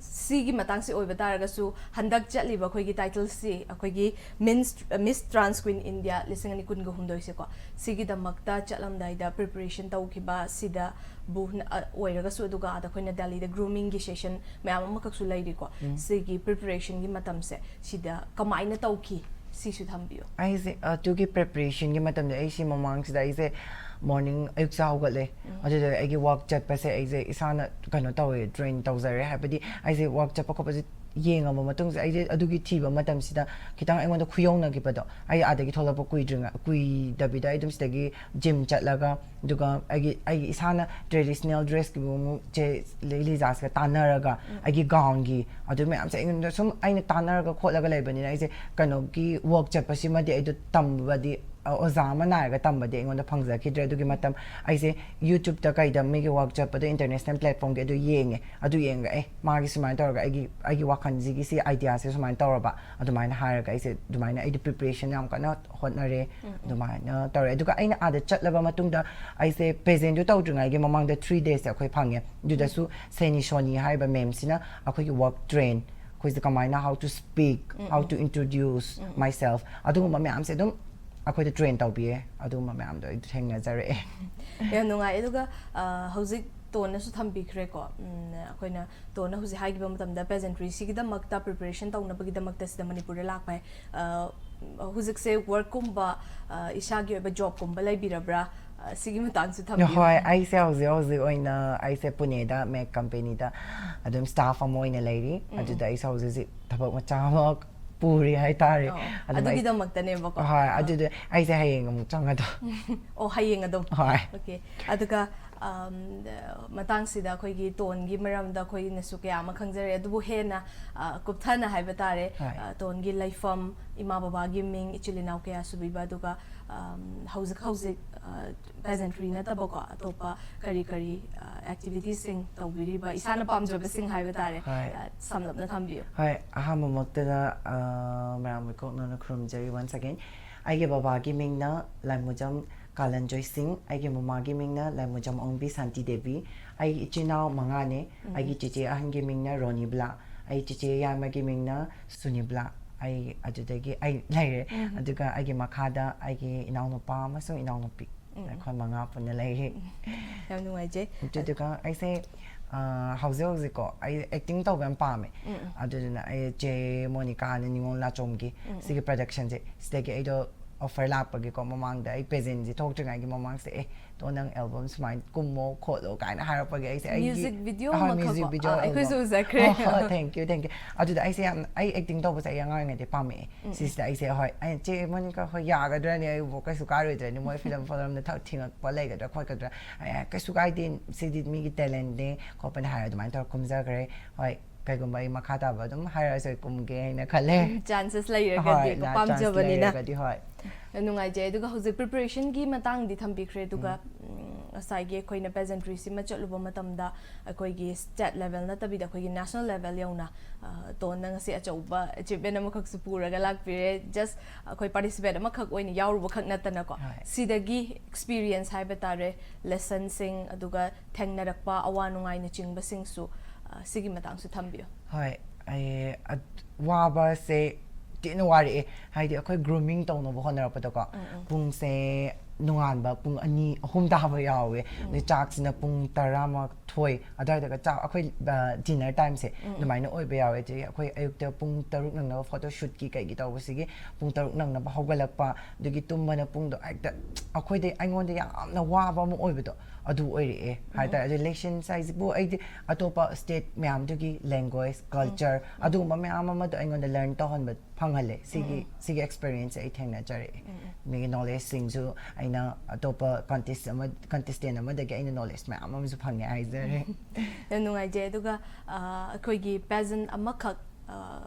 ꯁꯤꯒꯤ ꯃꯇꯥꯡꯁꯤ ꯑꯣꯏꯕ ꯇꯥꯔꯒꯁꯨ, ꯍꯟꯗꯛ ꯆꯠꯂꯤꯕ ꯑꯩꯈꯣꯏꯒꯤ ꯇꯥꯏꯇꯜꯁꯤ, ꯑꯩꯈꯣꯏꯒꯤ ꯃꯤꯟꯁ ꯃꯤꯁ ꯇ꯭ꯔꯥꯟꯁ ꯀ꯭ꯋꯤꯟ ꯏꯟꯗꯤꯌꯥ ꯂꯤꯁꯤꯡ ꯑꯅꯤ ꯀꯨꯟꯒ ꯍꯨꯝꯗꯣꯏꯁꯦꯀꯣ, ꯁꯤꯒꯤꯗꯃꯛꯇ ꯆꯠꯂꯝꯗꯥꯏꯗ ꯄ꯭ꯔꯤꯄꯦꯔꯦꯁꯟ ꯇꯧꯈꯤꯕ ꯁꯤꯗꯕꯨ ꯅ-, ꯑ, ꯑꯣꯏꯔꯒꯁꯨ, ꯑꯗꯨꯒ ꯑꯥꯗ ꯑꯩꯈꯣꯏꯅ ꯗꯦꯜꯂꯤꯗ ꯒ꯭ꯔꯨꯃꯤꯡꯒꯤ ꯁꯦꯁꯟ ꯃꯌꯥꯝ ꯑꯃꯈꯛꯁꯨ ꯂꯩꯔꯤꯀꯣ꯫ ꯎꯝ꯫ ꯁꯤꯒꯤ ꯄ꯭ꯔꯤꯄꯦꯔꯦꯁꯟꯒꯤ ꯃꯇꯝꯁꯦ ꯁꯤꯗ ꯀꯃꯥꯏꯅ ꯇꯧꯈꯤ, ꯁꯤꯁꯨ ꯊꯝꯕꯤꯌꯨ꯫ ꯑꯩꯁꯦ, ꯑ, ꯑꯗꯨꯒꯤ ꯄ꯭ꯔꯤꯄꯦꯔꯦꯁꯟꯒꯤ ꯃꯇꯝꯗ ꯑꯩꯁꯤ ꯃꯃꯥꯡꯁꯤꯗ ꯑꯩꯁꯦ ꯃꯣꯔꯅꯤꯡ ꯑꯌꯨꯛ ꯆꯥ ꯍꯧꯒꯠꯂꯦ꯫ ꯎꯝ꯫ ꯑꯗꯨꯗ ꯑꯩꯒꯤ ꯋꯥꯛ ꯆꯠꯄꯁꯦ ꯑꯩꯁꯦ ꯏꯁꯥꯅ ꯀꯩꯅꯣ ꯇꯧꯋꯦ, ꯇ꯭ꯔꯦꯟ ꯇꯧꯖꯔꯦ꯫ ꯍꯥꯏꯕꯗꯤ ꯑꯩꯁꯦ ꯋꯥꯛ ꯆꯠꯄ ꯈꯣꯠꯄꯁꯦ ꯌꯦꯡꯉꯕ ꯃꯇꯨꯡꯁꯦ, ꯑꯩꯁꯦ ꯑꯗꯨꯒꯤ ꯊꯤꯕ ꯃꯇꯝꯁꯤꯗ ꯈꯤꯇꯪ ꯑꯩꯉꯣꯟꯗ ꯈꯨꯌꯧꯅꯈꯤꯕꯗꯣ, ꯑꯩ ꯑꯥꯗꯒꯤ ꯊꯣꯛꯂꯛꯄ ꯀꯨꯏꯗ꯭ꯔꯤꯉꯩ, ꯀꯨꯏꯗꯕꯤꯗ ꯑꯩ ꯑꯗꯨꯝ ꯁꯤꯗꯒꯤ ꯖꯤꯝ ꯆꯠꯂꯒ, ꯑꯗꯨꯒ ꯑꯩꯒꯤ, ꯑꯩꯒꯤ ꯏꯁꯥꯅ ꯇ꯭ꯔꯦꯗꯤꯁꯅꯦꯜ ꯗ꯭ꯔꯦꯁꯀꯤ ꯃꯑꯣꯡꯁꯦ ꯂꯩ ꯂꯤꯖꯥꯁꯤꯒ ꯇꯥꯟꯅꯔꯒ, ꯎꯝ꯫ ꯑꯩꯒꯤ ꯒꯥꯎꯟꯒꯤ ꯑꯗꯨ ꯃꯌꯥꯝꯁꯦ ꯑꯩꯉꯣꯟꯗ ꯁꯨꯝ ꯑꯩꯅ ꯇꯥꯟꯅꯔꯒ ꯈꯣꯠꯂꯒ ꯂꯩꯕꯅꯤꯅ, ꯑꯩꯁꯦ ꯀꯩꯅꯣꯒꯤ ꯋꯥꯛ ꯆꯠꯄꯁꯤꯃꯗꯤ ꯑꯩꯗꯣ ꯇꯝꯕꯗꯤ, ꯑ, ꯑꯣꯖꯥ ꯑꯃ ꯅꯥꯏꯔꯒ ꯇꯝꯕꯗꯤ ꯑꯩꯉꯣꯟꯗ ꯐꯪꯖꯈꯤꯗ꯭ꯔꯦ꯫ ꯑꯗꯨꯒꯤ ꯃꯇꯝ ꯑꯩꯁꯦ YouTube-ꯇ ꯀꯩꯗ ꯃꯤꯒꯤ ꯋꯥꯛ ꯆꯠꯄꯗꯣ, ꯏꯟꯇꯔꯅꯦꯁꯅꯦꯜ ꯄ꯭ꯂꯦꯠꯐꯣꯝꯒꯤ ꯑꯗꯨ ꯌꯦꯡꯉꯦ꯫ ꯑꯗꯨ ꯌꯦꯡꯉꯒ, "ꯑꯦ, ꯃꯥꯒꯤ ꯁꯨꯃꯥꯏꯅ ꯇꯧꯔꯒ ꯑꯩꯒꯤ, ꯑꯩꯒꯤ ꯋꯥꯈꯜꯁꯤꯒꯤ ꯁꯤ ꯑꯥꯏꯗꯤꯌꯥꯁꯦ ꯁꯨꯃꯥꯏꯅ ꯇꯧꯔꯕ", ꯑꯗꯨꯃꯥꯏꯅ ꯍꯥꯏꯔꯒ ꯑꯩꯁꯦ ꯑꯗꯨꯃꯥꯏꯅ ꯑꯩꯗꯤ ꯄ꯭ꯔꯤꯄꯦꯔꯦꯁꯟ ꯌꯥꯝ ꯀꯟꯅ ꯍꯣꯠꯅꯔꯦ꯫ ꯎꯝ, ꯎꯝ꯫ ꯑꯗꯨꯃꯥꯏꯅ ꯇꯧꯔꯦ꯫ ꯑꯗꯨꯒ ꯑꯩꯅ ꯑꯥꯗ ꯆꯠꯂꯕ ꯃꯇꯨꯡꯗ ꯑꯩꯁꯦ ꯄ꯭ꯔꯦꯖꯦꯟꯗꯨ ꯇꯧꯗ꯭ꯔꯤꯉꯩꯒꯤ ꯃꯃꯥꯡꯗ ꯊ꯭ꯔꯤ ꯗꯦꯖꯁꯦ ꯑꯩꯈꯣꯏ ꯐꯪꯉꯦ꯫ ꯑꯗꯨꯗꯁꯨ ꯁꯦꯅꯤ ꯁꯣꯅꯤ ꯍꯥꯏꯔꯤꯕ ꯃꯦꯝꯁꯤꯅ ꯑꯩꯈꯣꯏꯒꯤ ꯋꯥꯛ ꯇ꯭ꯔꯦꯟ, ꯑꯩꯈꯣꯏꯁꯦ ꯀꯃꯥꯏꯅ, how to speak, um, how um. To introduce um, um. Myself, ꯑꯗꯨꯒꯨꯝꯕ ꯃꯌꯥꯝꯁꯦ ꯑꯗꯨꯝ ꯑꯩꯈꯣꯏꯗ ꯇ꯭ꯔꯦꯟ ꯇꯧꯕꯤꯌꯦ꯫ ꯑꯗꯨꯒꯨꯝꯕ ꯃꯌꯥꯝꯗꯣ ꯑꯩ ꯊꯦꯡꯅꯖꯔꯛꯑꯦ꯫ ꯌꯥꯝ ꯅꯨꯡꯉꯥꯏ꯫ ꯑꯗꯨꯒ, ꯑ, ꯍꯧꯖꯤꯛ ꯇꯣꯟꯅꯁꯨ ꯊꯝꯕꯤꯈ꯭ꯔꯦꯀꯣ꯫ ꯎꯝ, ꯑꯩꯈꯣꯏꯅ ꯇꯣꯟꯅ ꯍꯧꯖꯤꯛ ꯍꯥꯏꯈꯤꯕ ꯃꯇꯝꯗ, ꯄꯦꯖꯦꯟꯇ꯭ꯔꯤꯁꯤꯒꯤꯗꯃꯛꯇ, ꯄ꯭ꯔꯤꯄꯦꯔꯦꯁꯟ ꯇꯧꯅꯕꯒꯤꯗꯃꯛꯇ ꯁꯤꯗ ꯃꯅꯤꯄꯨꯔꯗ ꯂꯥꯛꯄ ꯍꯥꯏ-, ꯑ, ꯍꯧꯖꯤꯛꯁꯦ ꯋꯥꯔꯛꯀꯨꯝꯕ, ꯑ, ꯏꯁꯥꯒꯤ ꯑꯣꯏꯕ ꯖꯣꯕꯀꯨꯝꯕ ꯂꯩꯕꯤꯔꯕ꯭ꯔꯥ? ꯑ, ꯁꯤꯒꯤ ꯃꯇꯥꯡꯁꯨ ꯊꯝꯕꯤꯌꯨ꯫ ꯍꯣꯏ, ꯑꯩꯁꯦ ꯍꯧꯖꯤꯛ ꯍꯧꯖꯤꯛ ꯑꯣꯏꯅ ꯑꯩꯁꯦ ꯄꯨꯅꯦꯗ ꯃꯦꯛ ꯀꯝꯄꯦꯅꯤꯗ ꯑꯗꯨꯝ ꯁ꯭ꯇꯥꯐ ꯑꯃ ꯑꯣꯏꯅ ꯂꯩꯔꯤ꯫ ꯎꯝ, ꯎꯝ꯫ ꯑꯗꯨꯗ ꯑꯩꯁꯦ ꯍꯧꯖꯤꯛ ꯍꯧꯖꯤꯛ ꯊꯕꯛ ꯃꯆꯥ ꯑꯃ ꯄꯨꯔꯤ ꯍꯥꯏꯇꯥꯔꯦ꯫ ꯑꯣ, ꯑꯗꯨꯝ ꯑꯩ ꯑꯗꯨꯒꯤꯗꯃꯛꯇꯅꯦꯕꯀꯣ? ꯍꯣꯏ, ꯑꯥ꯫ ꯑꯗꯨꯗ ꯑꯩꯁꯦ ꯍꯌꯦꯡ ꯑꯃꯨꯛ ꯆꯪꯒꯗꯧ꯫ ꯑꯣ, ꯍꯌꯦꯡ ꯑꯗꯨꯝ? ꯍꯣꯏ꯫ ꯑꯣꯀꯦ꯫ ꯑꯗꯨꯒ, ꯑꯝ, ꯃꯇꯥꯡꯁꯤꯗ ꯑꯩꯈꯣꯏꯒꯤ ꯇꯣꯟꯒꯤ ꯃꯔꯝꯗ ꯑꯩꯈꯣꯏꯅꯁꯨ ꯀꯌꯥ ꯑꯃ ꯈꯪꯖꯔꯦ, ꯑꯗꯨꯕꯨ ꯍꯦꯟꯅ, ꯑ, ꯀꯨꯞꯊꯅ ꯍꯥꯏꯕ ꯇꯥꯔꯦ, ꯍꯣꯏ꯫ ꯑ, ꯇꯣꯟꯒꯤ ꯂꯩꯐꯝ, ꯏꯃꯥ ꯕꯕꯥꯒꯤ ꯃꯤꯡ, ꯏꯆꯤꯜ ꯏꯅꯥꯎ ꯀꯌꯥ ꯁꯨꯕꯤꯕ, ꯑꯗꯨꯒ, ꯑꯝ, ꯍꯧꯖꯤꯛ ꯍꯧꯖꯤꯛ, ꯑ, ꯄꯦꯖꯦꯟꯇ꯭ꯔꯤ ꯅꯠꯇꯕꯀꯣ, ꯑꯇꯣꯞꯄ ꯀꯔꯤ ꯀꯔꯤ, ꯑ, ꯑꯦꯛꯇꯤꯚꯤꯇꯤꯁꯁꯤꯡ ꯇꯧꯕꯤꯔꯤꯕ, ꯏꯁꯥꯅ ꯄꯥꯝꯖꯕꯁꯤꯡ ꯍꯥꯏꯕ ꯇꯥꯔꯦ, ꯍꯣꯏ꯫ ꯑ, ꯁꯝꯂꯞꯅ ꯊꯝꯕꯤꯌꯨ꯫ ꯍꯣꯏ, ꯑꯍꯥꯟꯕꯃꯛꯇꯗ, ꯑ, ꯃꯌꯥꯝꯕꯨ ꯏꯀꯣꯛꯅꯅ ꯈꯨꯔꯨꯝꯖꯔꯤ once again꯫ ꯑꯩꯒꯤ ꯕꯕꯥꯒꯤ ꯃꯤꯡꯅ ꯂꯥꯏꯃꯨꯖꯝ ꯄꯥꯂꯟꯖꯣꯏ ꯁꯤꯡ, ꯑꯩꯒꯤ ꯃꯃꯥꯒꯤ ꯃꯤꯡꯅ ꯂꯥꯏꯃꯨꯖꯝ ꯑꯣꯡꯕꯤ ꯁꯥꯟꯇꯤ ꯗꯦꯕꯤ꯫ ꯑꯩ ꯏꯆꯤꯟ ꯏꯅꯥꯎ ꯃꯉꯥꯅꯦ꯫ ꯑꯩꯒꯤ ꯆꯦꯆꯦ ꯑꯍꯟꯒꯤ ꯃꯤꯡꯅ ꯔꯣꯅꯤꯕ꯭ꯂꯥ, ꯑꯩ ꯆꯦꯆꯦ ꯌꯥꯏꯃꯒꯤ ꯃꯤꯡꯅ ꯁꯨꯅꯤꯕ꯭ꯂꯥ꯫ ꯑꯩ ꯑꯗꯨꯗꯒꯤ ꯑꯩ ꯂꯩꯔꯦ꯫ ꯑꯗꯨꯒ ꯑꯩꯒꯤ ꯃꯈꯥꯗ ꯑꯩꯒꯤ ꯏꯅꯥꯎꯅꯨꯄꯥ ꯑꯃꯁꯨꯡ ꯏꯅꯥꯎꯅꯨꯄꯤ, ꯑꯩꯈꯣꯏ ꯃꯉꯥ ꯄꯨꯟꯅ ꯂꯩꯔꯤ꯫ ꯌꯥꯝ ꯅꯨꯡꯉꯥꯏꯖꯩ꯫ ꯑꯗꯨꯗꯨꯒ ꯑꯩꯁꯦ ꯑ, ꯍꯧꯖꯤꯛ ꯍꯧꯖꯤꯛꯀꯣ ꯑꯩ ꯑꯦꯛꯇꯤꯡ ꯇꯧꯕ ꯌꯥꯝ ꯄꯥꯝꯃꯦ꯫ ꯑꯗꯨꯗꯨꯅ ꯑꯩ ꯆꯦ ꯃꯣꯅꯤꯀꯥ ꯍꯥꯏꯅ ꯅꯤꯉꯣꯜ ꯅꯥꯆꯣꯝꯒꯤ ꯁꯤꯒꯤ ꯄ꯭ꯔꯗꯛꯁꯟꯁꯦ, ꯁꯤꯗꯒꯤ ꯑꯩꯗꯣ ꯑꯣꯐꯔ ꯂꯥꯛꯄꯒꯤꯀꯣ, ꯃꯃꯥꯡꯗ ꯑꯩ ꯄ꯭ꯔꯦꯖꯦꯟꯁꯤ ꯊꯣꯛꯇ꯭ꯔꯤꯉꯩꯒꯤ ꯃꯃꯥꯡꯁꯦ, "ꯑꯦ, ꯇꯣ, ꯅꯪ ꯑꯦꯜꯕꯝ ꯁꯨꯃꯥꯏꯅ ꯀꯨꯝꯃꯣ ꯈꯣꯠꯂꯣ" ꯀꯥꯏꯅ ꯍꯥꯏꯔꯛꯄꯒꯤ ꯑꯩꯁꯦ ꯑꯩꯒꯤ ꯃ꯭ꯌꯨꯖꯤꯛ ꯚꯤꯗꯤꯑꯣ ꯑꯍꯣꯏ, ꯑꯃꯈꯛ ꯃ꯭ꯌꯨꯖꯤꯛ ꯀꯣ? ꯚꯤꯗꯤꯑꯣ ꯑꯥ, ꯑꯩꯈꯣꯏꯁꯨ ꯑꯦꯜꯕꯝ꯫ ꯎꯖꯈ꯭ꯔꯦ꯫ ꯑꯣ, ꯍꯣꯏ, ꯊꯦꯡꯀ꯭ꯌꯨ, ꯊꯦꯡꯀ꯭ꯌꯨ꯫ ꯑꯗꯨꯗ ꯑꯩꯁꯦ ꯌꯥꯝ, ꯑꯩ ꯑꯦꯛꯇꯤꯡ ꯇꯧꯕꯁꯦ ꯑꯩ ꯑꯉꯥꯡ ꯑꯣꯏꯔꯤꯉꯩꯗꯩ ꯄꯥꯝꯃꯛꯑꯦ꯫ ꯁꯤꯁꯤꯗ ꯑꯩꯁꯦ, ꯍꯣꯏ, ꯑꯩꯅ, "ꯆꯦ ꯃꯣꯅꯤꯀꯥ, ꯍꯣꯏ, ꯌꯥꯒꯗ꯭ꯔꯅꯦ? ꯑꯩꯕꯨ ꯀꯩꯁꯨ ꯀꯥꯏꯔꯣꯏꯗ꯭ꯔꯅꯦ? ꯃꯣꯏ ꯐꯤꯂꯝ ꯐꯣꯂꯝꯗ ꯊꯕꯛ ꯊꯤꯡꯉꯛꯄ ꯂꯩꯒꯗ꯭ꯔꯥ ꯈꯣꯠꯀꯗ꯭ꯔꯥ?" ꯑꯩꯅ, "ꯀꯩꯁꯨ ꯀꯥꯏꯗꯦ, ꯁꯤꯗꯤ ꯃꯤꯒꯤ ꯇꯦꯂꯦꯟꯠꯅꯦ" ꯈꯣꯠꯄꯅꯦ ꯍꯥꯏꯔ ꯑꯗꯨꯃꯥꯏꯅ ꯇꯧꯔ ꯀꯨꯝꯖꯈ꯭ꯔꯦ꯫ ꯍꯣꯏ, ꯀꯩꯒꯨꯝꯕ ꯑꯩ ꯃꯈꯥ ꯇꯥꯕ ꯑꯗꯨꯝ ꯍꯥꯏꯔꯛꯑꯁꯨ ꯑꯩ ꯀꯨꯝꯒꯦ ꯍꯥꯏꯅ ꯈꯜꯂꯦ꯫ ꯆꯥꯟꯁꯦꯁ ꯂꯩꯔꯒꯗꯤ ꯍꯣꯏ, ꯀꯣ, ꯂꯥ-, ꯆꯥꯟꯁ ꯄꯥꯝꯖꯕꯅꯤꯅ꯫ ꯂꯩꯔꯒꯗꯤ, ꯍꯣꯏ꯫ ꯌꯥꯝ ꯅꯨꯡꯉꯥꯏꯖꯩ꯫ ꯑꯗꯨꯒ ꯍꯧꯖꯤꯛ ꯄ꯭ꯔꯤꯄꯔꯦꯁꯟꯒꯤ ꯃꯇꯥꯡꯗꯤ ꯊꯝꯕꯤꯈ꯭ꯔꯦ, ꯑꯗꯨꯒ ꯎꯝ, ꯉꯁꯥꯏꯒꯤ ꯑꯩꯈꯣꯏꯅ ꯄꯦꯖꯦꯟꯇ꯭ꯔꯤꯁꯤꯃ ꯆꯠꯂꯨꯕ ꯃꯇꯝꯗ ꯑꯩꯈꯣꯏꯒꯤ ꯁ꯭ꯇꯦꯠ ꯂꯦꯚꯦꯜ ꯅꯠꯇꯕꯤꯗ ꯑꯩꯈꯣꯏꯒꯤ ꯅꯦꯁꯅꯦꯜ ꯂꯦꯚꯦꯜ ꯌꯧꯅ, ꯑ, ꯇꯣꯟꯅ ꯉꯁꯤ ꯑꯆꯧꯕ ꯑꯦꯆꯤꯞꯃꯦꯟ ꯑꯃꯈꯛꯁꯨ ꯄꯨꯔꯒ ꯂꯥꯛꯄꯤꯔꯦ꯫ ꯖꯁ ꯑꯩꯈꯣꯏ ꯄꯥꯔꯇꯤꯁꯤꯄꯦꯠ ꯑꯃꯈꯛ ꯑꯣꯏꯅ ꯌꯥꯎꯔꯨꯕ ꯈꯛ ꯅꯠꯇꯅꯀꯣ꯫ ꯍꯣꯏ꯫ ꯁꯤꯗꯒꯤ ꯑꯦꯛꯁꯄꯤꯔꯤꯌꯦꯟꯁ ꯍꯥꯏꯕ ꯇꯥꯔꯦ, ꯂꯦꯁꯟꯁꯤꯡ, ꯑꯗꯨꯒ ꯊꯦꯡꯅꯔꯛꯄ ꯑꯋꯥ ꯅꯨꯡꯉꯥꯏꯅꯆꯤꯡꯕꯁꯤꯡꯁꯨ, ꯑ, ꯁꯤꯒꯤ ꯃꯇꯥꯡꯁꯨ ꯊꯝꯕꯤꯌꯨ꯫ ꯍꯣꯏ, ꯑꯩ ꯑꯠ-, ꯋꯥꯕꯁꯦ ꯊꯤꯅ ꯋꯥꯔꯛꯑꯦ꯫ ꯍꯥꯏꯗꯤ ꯑꯩꯈꯣꯏ ꯒ꯭ꯔꯨꯃꯤꯡ ꯇꯧꯅꯕ ꯍꯣꯠꯅꯔꯛꯄꯗꯀꯣ, ꯄꯨꯡꯁꯦ ꯅꯣꯡꯉꯥꯟꯕ ꯄꯨꯡ ꯑꯅꯤ, ꯑꯍꯨꯝ ꯇꯥꯕ ꯌꯥꯎꯋꯦ꯫ ꯑꯗꯩ ꯆꯥꯛꯁꯤꯅ ꯄꯨꯡ ꯇꯔꯥꯃꯥꯊꯣꯏ ꯑꯗꯨꯋꯥꯏꯗꯒ ꯆꯥꯛ, ꯑꯩꯈꯣꯏ, ꯑ, ꯗꯤꯅꯔ ꯇꯥꯏꯝꯁꯦ ꯑꯗꯨꯃꯥꯏꯅ ꯑꯣꯏꯕ ꯌꯥꯎꯋꯦ꯫ ꯑꯗꯒꯤ ꯑꯩꯈꯣꯏ ꯑꯌꯨꯛꯇ ꯄꯨꯡ ꯇꯔꯨꯛ ꯅꯪꯅꯕ ꯐꯣꯇꯣ ꯁꯨꯠꯀꯤ ꯀꯩꯒꯤ ꯇꯧꯕꯁꯤꯒꯤ ꯄꯨꯡ ꯇꯔꯨꯛ ꯅꯪꯅꯕ ꯍꯧꯒꯠꯂꯛꯄ, ꯑꯗꯒꯤ ꯇꯨꯝꯕꯅ ꯄꯨꯡꯗꯣ ꯍꯦꯛꯇ ꯑꯩꯈꯣꯏꯗ, ꯑꯩꯉꯣꯟꯗ ꯌꯥꯝꯅ ꯋꯥꯕ ꯑꯃ ꯑꯣꯏꯕꯗꯣ ꯑꯗꯨ ꯑꯣꯏꯔꯛꯑꯦ ꯍꯥꯏꯇꯥꯔꯦ꯫ ꯑꯗꯩ ꯂꯦꯁꯟꯁ ꯍꯥꯏꯁꯤꯕꯨ ꯑꯩꯗꯤ ꯑꯇꯣꯞꯄ ꯁ꯭ꯇꯦꯠ ꯃꯌꯥꯝꯗꯨꯒꯤ ꯂꯦꯡꯒ꯭ꯋꯦꯖ, ꯀꯜꯆꯔ, ꯑꯗꯨꯒꯨꯝꯕ ꯃꯌꯥꯝ ꯑꯃꯗꯣ ꯑꯩꯉꯣꯟꯗ ꯂꯔꯟ ꯇꯧꯍꯟꯕ ꯐꯪꯍꯜꯂꯦ꯫ ꯁꯤꯒꯤ, ꯁꯤꯒꯤ ꯑꯦꯛꯁꯄꯤꯔꯤꯌꯦꯟꯁꯁꯦ ꯑꯩ ꯊꯦꯡꯅꯖꯔꯛꯑꯦ꯫ ꯑꯗꯒꯤ ꯅꯣꯂꯦꯖꯁꯤꯡꯁꯨ ꯑꯩꯅ ꯑꯇꯣꯞꯄ ꯀꯟꯇꯦꯁ ꯑꯃ, ꯀꯟꯇꯦꯁꯇꯦꯟ ꯑꯃꯗꯒꯤ ꯑꯩꯅ ꯅꯣꯂꯦꯖ ꯃꯌꯥꯝ ꯑꯃꯁꯨ ꯐꯪꯉꯦ ꯍꯥꯏꯖꯔꯦ꯫ ꯌꯥꯝ ꯅꯨꯡꯉꯥꯏꯖꯩ꯫ ꯑꯗꯨꯒ, ꯑ, ꯑꯩꯈꯣꯏꯒꯤ ꯄꯦꯖꯦꯟ ꯑꯃꯈꯛ, ꯑ,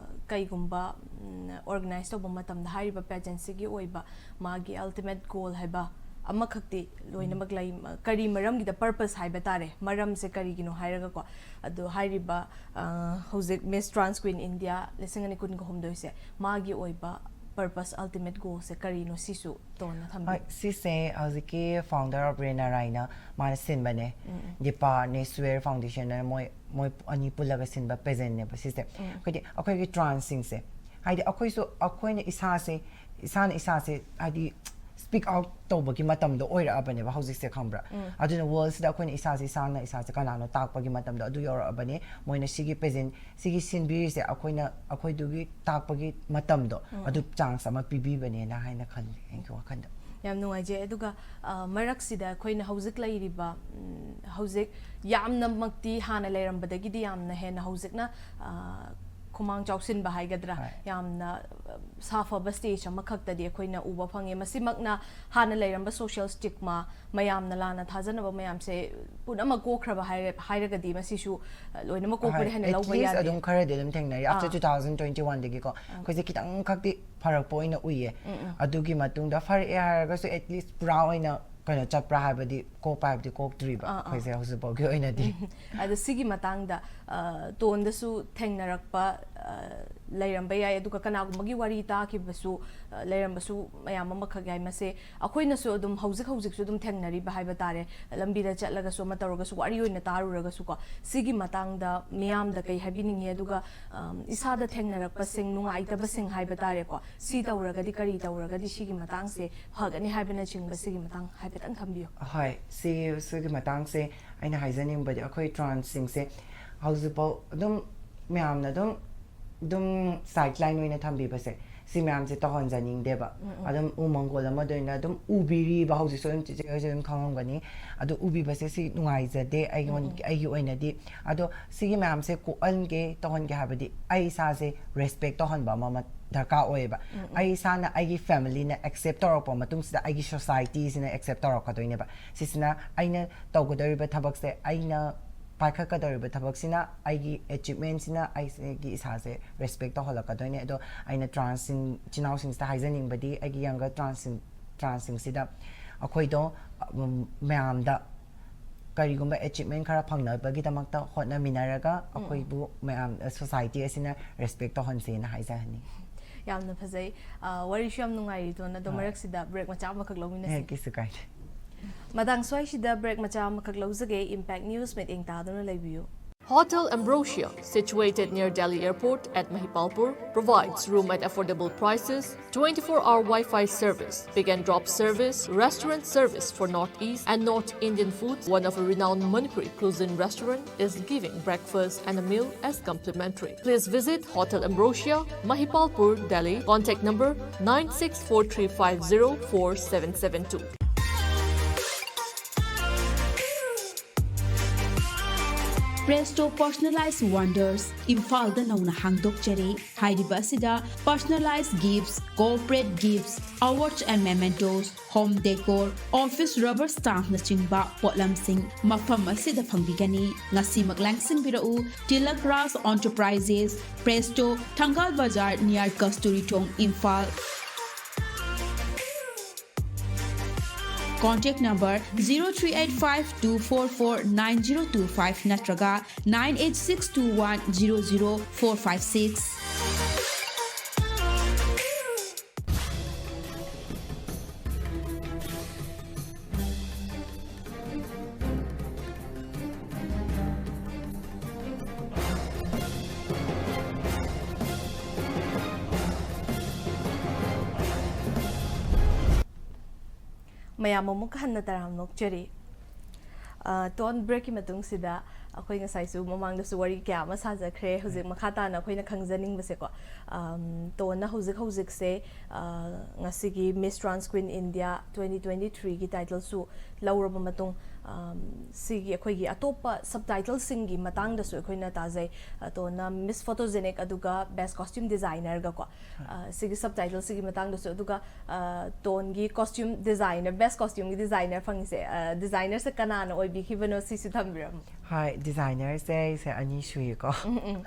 ꯀꯩꯒꯨꯝꯕ, ꯎꯝ, ꯑꯣꯔꯒꯅꯥꯏꯖ ꯇꯧꯕ ꯃꯇꯝꯗ ꯍꯥꯏꯔꯤꯕ ꯄꯦꯖꯦꯟꯁꯤꯒꯤ ꯑꯣꯏꯕ ꯃꯥꯒꯤ ꯑꯜꯇꯤꯃꯦꯠ ꯒꯣꯜ ꯍꯥꯏꯕ ꯑꯃꯈꯛꯇꯤ ꯂꯣꯏꯅꯃꯛ ꯂꯩ꯫ ꯀꯔꯤ ꯃꯔꯝꯒꯤꯗ ꯄꯔꯄꯁ ꯍꯥꯏꯕ ꯇꯥꯔꯦ, ꯃꯔꯝꯁꯦ ꯀꯔꯤꯒꯤꯅꯣ ꯍꯥꯏꯔꯒꯀꯣ, ꯑꯗꯣ ꯍꯥꯏꯔꯤꯕ, ꯑ, ꯍꯧꯖꯤꯛ ꯃꯤꯁ ꯇ꯭ꯔꯥꯟꯁ ꯀ꯭ꯋꯤꯟ ꯏꯟꯗꯤꯌꯥ ꯂꯤꯁꯤꯡ ꯑꯅꯤ ꯀꯨꯟꯒ ꯍꯨꯝꯗꯣꯏꯁꯦ ꯃꯥꯒꯤ ꯑꯣꯏꯕ purpose, ultimate goalꯁꯦ ꯀꯔꯤꯅꯣ, ꯁꯤꯁꯨ ꯇꯣꯟꯅ ꯍꯣꯏ, ꯊꯝꯕꯤꯌꯨ꯫ ꯁꯤꯁꯦ ꯍꯧꯖꯤꯛꯀꯤ founder of ꯔꯦꯅꯥꯔꯥꯏꯅ ꯃꯥꯅ ꯁꯤꯟꯕꯅꯦ꯫ ꯗꯤꯄꯥꯅꯦ ꯁ꯭ꯋꯦꯔ ꯐꯥꯎꯟꯗꯦꯁꯟꯅ ꯃꯣꯏ ꯃꯣꯏ ꯑꯅꯤ ꯄꯨꯜꯂꯒ ꯁꯤꯟꯕ pageantꯅꯦꯕ ꯁꯤꯁꯦ꯫ ꯑꯩꯈꯣꯏꯗꯤ ꯑꯩꯈꯣꯏꯒꯤ transꯁꯤꯡꯁꯦ, ꯍꯥꯏꯗꯤ ꯑꯩꯈꯣꯏꯁꯨ ꯑꯩꯈꯣꯏꯅ ꯏꯁꯥꯁꯦ ꯏꯁꯥꯅ ꯏꯁꯥꯁꯦ ꯍꯥꯏꯗꯤ speak out ꯇꯧꯕꯒꯤ ꯃꯇꯝꯗꯣ ꯑꯣꯏꯔꯛꯑꯕꯅꯦꯕ ꯍꯧꯖꯤꯛꯁꯦ, ꯈꯪꯕ꯭ꯔꯥ? ꯑꯗꯨꯅ worldꯁꯤꯗ ꯑꯩꯈꯣꯏꯅ ꯏꯁꯥꯁꯦ ꯏꯁꯥꯅ ꯏꯁꯥꯁꯦ ꯀꯅꯥꯅꯣ ꯇꯥꯛꯄꯒꯤ ꯃꯇꯝꯗꯣ ꯑꯗꯨ ꯌꯧꯔꯛꯑꯕꯅꯦ꯫ ꯃꯣꯏꯅ ꯁꯤꯒꯤ pageant, ꯁꯤꯒꯤ ꯁꯤꯟꯕꯤꯔꯤꯁꯦ ꯑꯩꯈꯣꯏꯅ ꯑꯩꯈꯣꯏꯗꯨꯒꯤ ꯇꯥꯛꯄꯒꯤ ꯃꯇꯝꯗꯣ ꯑꯗꯨ chance ꯑꯃ ꯄꯤꯕꯤꯕꯅꯦꯅ ꯍꯥꯏꯅ ꯈꯜꯂꯦ ꯑꯩꯒꯤ ꯋꯥꯈꯜꯗ꯫ ꯌꯥꯝ ꯅꯨꯡꯉꯥꯏꯖꯩ꯫ ꯑꯗꯨꯒ ꯑ, ꯃꯔꯛꯁꯤꯗ ꯑꯩꯈꯣꯏꯅ ꯍꯧꯖꯤꯛ ꯂꯩꯔꯤꯕ, ꯎꯝ, ꯍꯧꯖꯤꯛ ꯌꯥꯝꯅꯃꯛꯇꯤ ꯍꯥꯟꯅ ꯂꯩꯔꯝꯕꯗꯒꯤꯗꯤ ꯌꯥꯝꯅ ꯍꯦꯟꯅ ꯍꯧꯖꯤꯛꯅ, ꯑ, ꯈꯨꯃꯥꯡ ꯆꯥꯎꯁꯤꯟꯕ ꯍꯥꯏꯒꯗ꯭ꯔꯥ, ꯍꯣꯏ꯫ ꯌꯥꯝꯅ, ꯑ, ꯁꯥꯐꯕ stage ꯑꯃꯈꯛꯇꯗꯤ ꯑꯩꯈꯣꯏꯅ ꯎꯕ ꯐꯪꯉꯦ꯫ ꯃꯁꯤꯃꯛꯅ ꯍꯥꯟꯅ ꯂꯩꯔꯝꯕ social stigma, ꯃꯌꯥꯝꯅ ꯂꯥꯟꯅ ꯊꯥꯖꯅꯕ ꯃꯌꯥꯝꯁꯦ ꯄꯨꯝꯅꯃꯛ ꯀꯣꯛꯈ꯭ꯔꯕ ꯍꯥꯏꯔ-, ꯍꯥꯏꯔꯒꯗꯤ ꯃꯁꯤꯁꯨ, ꯑ, ꯂꯣꯏꯅꯃꯛ ꯀꯣꯛꯄꯗꯤ ꯍꯣꯏ, ꯍꯥꯏꯅ at ꯂꯧꯕ least ꯌꯥꯗꯦ꯫ ꯑꯗꯨꯝ ꯈꯔꯗꯤ ꯑꯗꯨꯝ ꯊꯦꯡꯅꯔꯤ꯫ After ꯑꯥ꯫ two thousand twenty oneꯗꯒꯤꯀꯣ ꯑꯩꯈꯣꯏꯁꯦ ꯈꯤꯇꯪ ꯈꯛꯇꯤ ꯐꯔꯛꯄ ꯑꯣꯏꯅ ꯎꯏꯌꯦ꯫ ꯑꯗꯨꯒꯤ ꯃꯇꯨꯡꯗ ꯐꯔꯛꯑꯦ ꯍꯥꯏꯔꯒꯁꯨ at least ꯄꯨꯔꯥ ꯑꯣꯏꯅ ꯀꯩꯅꯣ ꯆꯠꯄ꯭ꯔꯥ ꯍꯥꯏꯕꯗꯤ ꯀꯣꯛꯄ ꯍꯥꯏꯕꯗꯤ ꯀꯣꯛꯇ꯭ꯔꯤꯕ ꯑꯥ, ꯑꯥ꯫ ꯑꯩꯈꯣꯏꯁꯦ ꯍꯧꯖꯤꯛꯐꯥꯎꯒꯤ ꯑꯣꯏꯅꯗꯤ꯫ ꯑꯗꯣ ꯁꯤꯒꯤ ꯃꯇꯥꯡꯗ, ꯑ, ꯇꯣꯟꯗꯁꯨ ꯊꯦꯡꯅꯔꯛꯄ, ꯑ, ꯂꯩꯔꯝꯕ ꯌꯥꯏ, ꯑꯗꯨꯒ ꯀꯅꯥꯒꯨꯝꯕꯒꯤ ꯋꯥꯔꯤ ꯇꯥꯈꯤꯕꯁꯨ, ꯑ, ꯂꯩꯔꯝꯕꯁꯨ ꯃꯌꯥꯝ ꯑꯃꯈꯛ ꯌꯥꯏ꯫ ꯃꯁꯦ ꯑꯩꯈꯣꯏꯅꯁꯨ ꯑꯗꯨꯝ ꯍꯧꯖꯤꯛ ꯍꯧꯖꯤꯛꯁꯨ ꯑꯗꯨꯝ ꯊꯦꯡꯅꯔꯤꯕ ꯍꯥꯏꯕ ꯇꯥꯔꯦ꯫ ꯂꯝꯕꯤꯗ ꯆꯠꯂꯒꯁꯨ ꯑꯃ ꯇꯧꯔꯒꯁꯨ ꯋꯥꯔꯤ ꯑꯣꯏꯅ ꯇꯥꯔꯨꯔꯒꯁꯨꯀꯣ, ꯁꯤꯒꯤ ꯃꯇꯥꯡꯗ ꯃꯤꯌꯥꯝꯗ ꯀꯩ ꯍꯥꯏꯕꯤꯅꯤꯡꯉꯤ? ꯑꯗꯨꯒ, ꯑꯝ, ꯏꯁꯥꯗ ꯊꯦꯡꯅꯔꯛꯄꯁꯤꯡ, ꯅꯨꯡꯉꯥꯏꯇꯕꯁꯤꯡ ꯍꯥꯏꯕ ꯇꯥꯔꯦꯀꯣ, ꯁꯤ ꯇꯧꯔꯒꯗꯤ, ꯀꯔꯤ ꯇꯧꯔꯒꯗꯤ ꯁꯤꯒꯤ ꯃꯇꯥꯡꯁꯦ ꯐꯒꯅꯤ ꯍꯥꯏꯕꯅꯆꯤꯡꯕ, ꯁꯤꯒꯤ ꯃꯇꯥꯡ ꯍꯥꯏꯐꯦꯠꯇꯪ ꯊꯝꯕꯤꯌꯨ꯫ ꯍꯣꯏ, ꯁꯤ, ꯁꯤꯒꯤ ꯃꯇꯥꯡꯁꯦ ꯑꯩꯅ ꯍꯥꯏꯖꯅꯤꯡꯕꯗꯤ ꯑꯩꯈꯣꯏ transꯁꯤꯡꯁꯦ ꯍꯧꯖꯤꯛꯐꯥꯎ ꯑꯗꯨꯝ ꯃꯌꯥꯝꯅ ꯑꯗꯨꯝ ꯑꯗꯨꯝ sideline ꯑꯣꯏꯅ ꯊꯝꯕꯤꯕꯁꯦ, ꯁꯤ ꯃꯌꯥꯝꯁꯦ ꯇꯧꯍꯟꯖꯅꯤꯡꯗꯦꯕ꯫ ꯑꯗꯨꯝ ꯎ ꯃꯪꯒꯣꯜ ꯑꯃꯗ ꯑꯣꯏꯅ ꯑꯗꯨꯝ ꯎꯕꯤꯔꯤꯕ ꯍꯧꯖꯤꯛꯁꯨ ꯑꯗꯨꯝ ꯆꯤꯆꯦ ꯍꯣꯏꯁꯨ ꯑꯗꯨꯝ ꯈꯪꯉꯝꯒꯅꯤ꯫ ꯑꯗꯨ ꯎꯕꯤꯕꯁꯦ ꯁꯤ ꯅꯨꯡꯉꯥꯏꯖꯗꯦ ꯑꯩꯉꯣꯟ-, ꯑꯩꯒꯤ ꯑꯣꯏꯅꯗꯤ꯫ ꯑꯗꯣ ꯁꯤꯒꯤ ꯃꯌꯥꯝꯁꯦ ꯀꯣꯛꯍꯟꯒꯦ, ꯇꯧꯍꯟꯒꯦ ꯍꯥꯏꯕꯗꯤ ꯑꯩ ꯏꯁꯥꯁꯦ respect ꯇꯧꯍꯟꯕ ꯑꯃ ꯃ-, ꯗꯔꯀꯥꯔ ꯑꯣꯏꯌꯦꯕ꯫ ꯑꯩ ꯏꯁꯥꯅ, ꯑꯩꯒꯤ familyꯅ accept ꯇꯧꯔꯛꯄ ꯃꯇꯨꯡꯁꯤꯗ ꯑꯩꯒꯤ societyꯁꯤꯅ accept ꯇꯧꯔꯛꯀꯗꯣꯏꯅꯦꯕ꯫ ꯁꯤꯁꯤꯅ ꯑꯩꯅ ꯇꯧꯒꯗꯧꯔꯤꯕ ꯊꯕꯛꯁꯦ, ꯑꯩꯅ ꯄꯥꯏꯈꯠꯀꯗꯧꯔꯤꯕ ꯊꯕꯛꯁꯤꯅ ꯑꯩꯒꯤ achievementꯁꯤꯅ ꯑꯩꯒꯤ ꯏꯁꯥꯁꯦ respect ꯇꯧꯍꯜꯂꯛꯀꯗꯣꯏꯅꯦ꯫ ꯑꯗꯣ ꯑꯩꯅ transꯁꯤꯡ, ꯏꯆꯤꯟ ꯏꯅꯥꯎꯁꯤꯡꯁꯤꯗ ꯍꯥꯏꯖꯅꯤꯡꯕꯗꯤ ꯑꯩꯒꯤ younger transꯁꯤꯡ, transꯁꯤꯡꯁꯤꯗ ꯑꯩꯈꯣꯏꯗꯣ, ꯎꯝ, ꯃꯌꯥꯝꯗ ꯀꯔꯤꯒꯨꯝꯕ achievement ꯈꯔ ꯐꯪꯅꯕꯒꯤꯗꯃꯛꯇ ꯍꯣꯠꯅꯃꯤꯟꯅꯔꯒ ꯑꯩꯈꯣꯏꯕꯨ ꯃꯌꯥꯝ, society ꯑꯁꯤꯅ respect ꯇꯧꯍꯟꯁꯦꯅ ꯍꯥꯏꯖꯍꯟꯅꯤꯡꯉꯤ꯫ ꯌꯥꯝꯅ ꯐꯖꯩ꯫ ꯑ, ꯋꯥꯔꯤꯁꯨ ꯌꯥꯝ ꯅꯨꯡꯉꯥꯏꯔꯤ, ꯇꯣꯟ꯫ ꯑꯗꯣ ꯍꯣꯏ꯫ ꯃꯔꯛꯁꯤꯗ ꯕ꯭ꯔꯦꯛ ꯃꯆꯥ ꯑꯃꯈꯛ ꯂꯧꯃꯤꯟꯅꯁꯤ꯫ ꯑꯦ, ꯀꯩꯁꯨ ꯀꯥꯏꯗꯦ꯫ ꯃꯇꯥꯡ ꯁ꯭ꯋꯥꯏꯁꯤꯗ ꯕ꯭ꯔꯦꯛ ꯃꯆꯥ ꯑꯃꯈꯛ ꯂꯧꯖꯒꯦ꯫ ꯏꯝꯄꯦꯛ ꯅ꯭ꯌꯨꯁ ꯃꯤꯠꯌꯦꯡ ꯇꯥꯗꯨꯅ ꯂꯩꯕꯤꯌꯨ꯫ Hotel Ambrosia, situated near Delhi Airport at Mahipalpur, provides room at affordable prices, twenty-four hour Wi-Fi service, pick and drop service, restaurant service for Northeast and North Indian foods. One of a renowned Manipuri cuisine restaurant is giving breakfast and a meal as complimentary. Please visit Hotel Ambrosia, Mahipalpur, Delhi. Contact number nine six four three five zero four seven seven two. Presto Personalized Wonders, ꯏꯝꯐꯥꯜꯗ ꯅꯧꯅ ꯍꯥꯡꯗꯣꯛꯆꯔꯦ꯫ ꯍꯥꯏꯔꯤꯕ ꯑꯁꯤꯗ personalized gifts, corporate gifts, awards and mementos, home decor, office rubber stampꯅꯆꯤꯡꯕ ꯄꯣꯠꯂꯝꯁꯤꯡ ꯃꯐꯝ ꯑꯁꯤꯗ ꯐꯪꯕꯤꯒꯅꯤ꯫ ꯉꯁꯤꯃꯛ ꯂꯥꯡꯁꯤꯟꯕꯤꯔꯛꯎ꯫ Tilak Raj Enterprises, Presto, Thangal Bazar, near Kasturi Thong, Imphal. Contact number zero three eight five two four four nine zero two five ꯅꯠꯇ꯭ꯔꯒ nine eight six two one zero zero four five six. ꯃꯌꯥꯝ ꯑꯃꯨꯛ ꯍꯟꯅ ꯇꯔꯥꯝꯅ ꯑꯣꯛꯆꯔꯤ꯫ ꯑ, tone, ꯕ꯭ꯔꯦꯛꯀꯤ ꯃꯇꯨꯡꯁꯤꯗ ꯑꯩꯈꯣꯏ ꯉꯁꯥꯏꯁꯨ ꯃꯃꯥꯡꯗꯁꯨ ꯋꯥꯔꯤ ꯀꯌꯥ ꯑꯃ ꯁꯥꯖꯈ꯭ꯔꯦ꯫ ꯍꯧꯖꯤꯛ ꯃꯈꯥ ꯇꯥꯅ ꯑꯩꯈꯣꯏꯅ ꯈꯪꯖꯅꯤꯡꯕꯁꯦꯀꯣ, ꯑꯝ, ꯇꯣꯟꯅ ꯍꯧꯖꯤꯛ ꯍꯧꯖꯤꯛꯁꯦ, ꯑ, ꯉꯁꯤꯒꯤ Miss Trans Queen India twenty twenty-threeꯒꯤ titleꯁꯨ ꯂꯧꯔꯕ ꯃꯇꯨꯡ, ꯑꯝ, ꯁꯤꯒꯤ ꯑꯩꯈꯣꯏꯒꯤ ꯑꯇꯣꯞꯄ subtitleꯁꯤꯡꯒꯤ ꯃꯇꯥꯡꯗꯁꯨ ꯑꯩꯈꯣꯏꯅ ꯇꯥꯖꯩ꯫ ꯑ, ꯇꯣꯟꯅ Miss Photogenic ꯑꯗꯨꯒ Best Costume Designerꯒꯀꯣ, ꯑ, ꯁꯤꯒꯤ subtitleꯁꯤꯒꯤ ꯃꯇꯥꯡꯗꯁꯨ, ꯑꯗꯨꯒ, ꯑ, ꯇꯣꯟꯒꯤ costume designer, best costumeꯒꯤ designer ꯐꯪꯉꯤꯁꯦ, ꯑ, designerꯁꯦ ꯀꯅꯥꯅ ꯑꯣꯏꯕꯤꯈꯤꯕꯅꯣ, ꯁꯤꯁꯨ ꯊꯝꯕꯤꯔꯝꯃꯨ꯫ ꯍꯣꯏ, designerꯁꯦ ꯑꯩꯁꯦ ꯑꯅꯤ ꯁꯨꯏꯀꯣ꯫ ꯎꯝ, ꯎꯝ꯫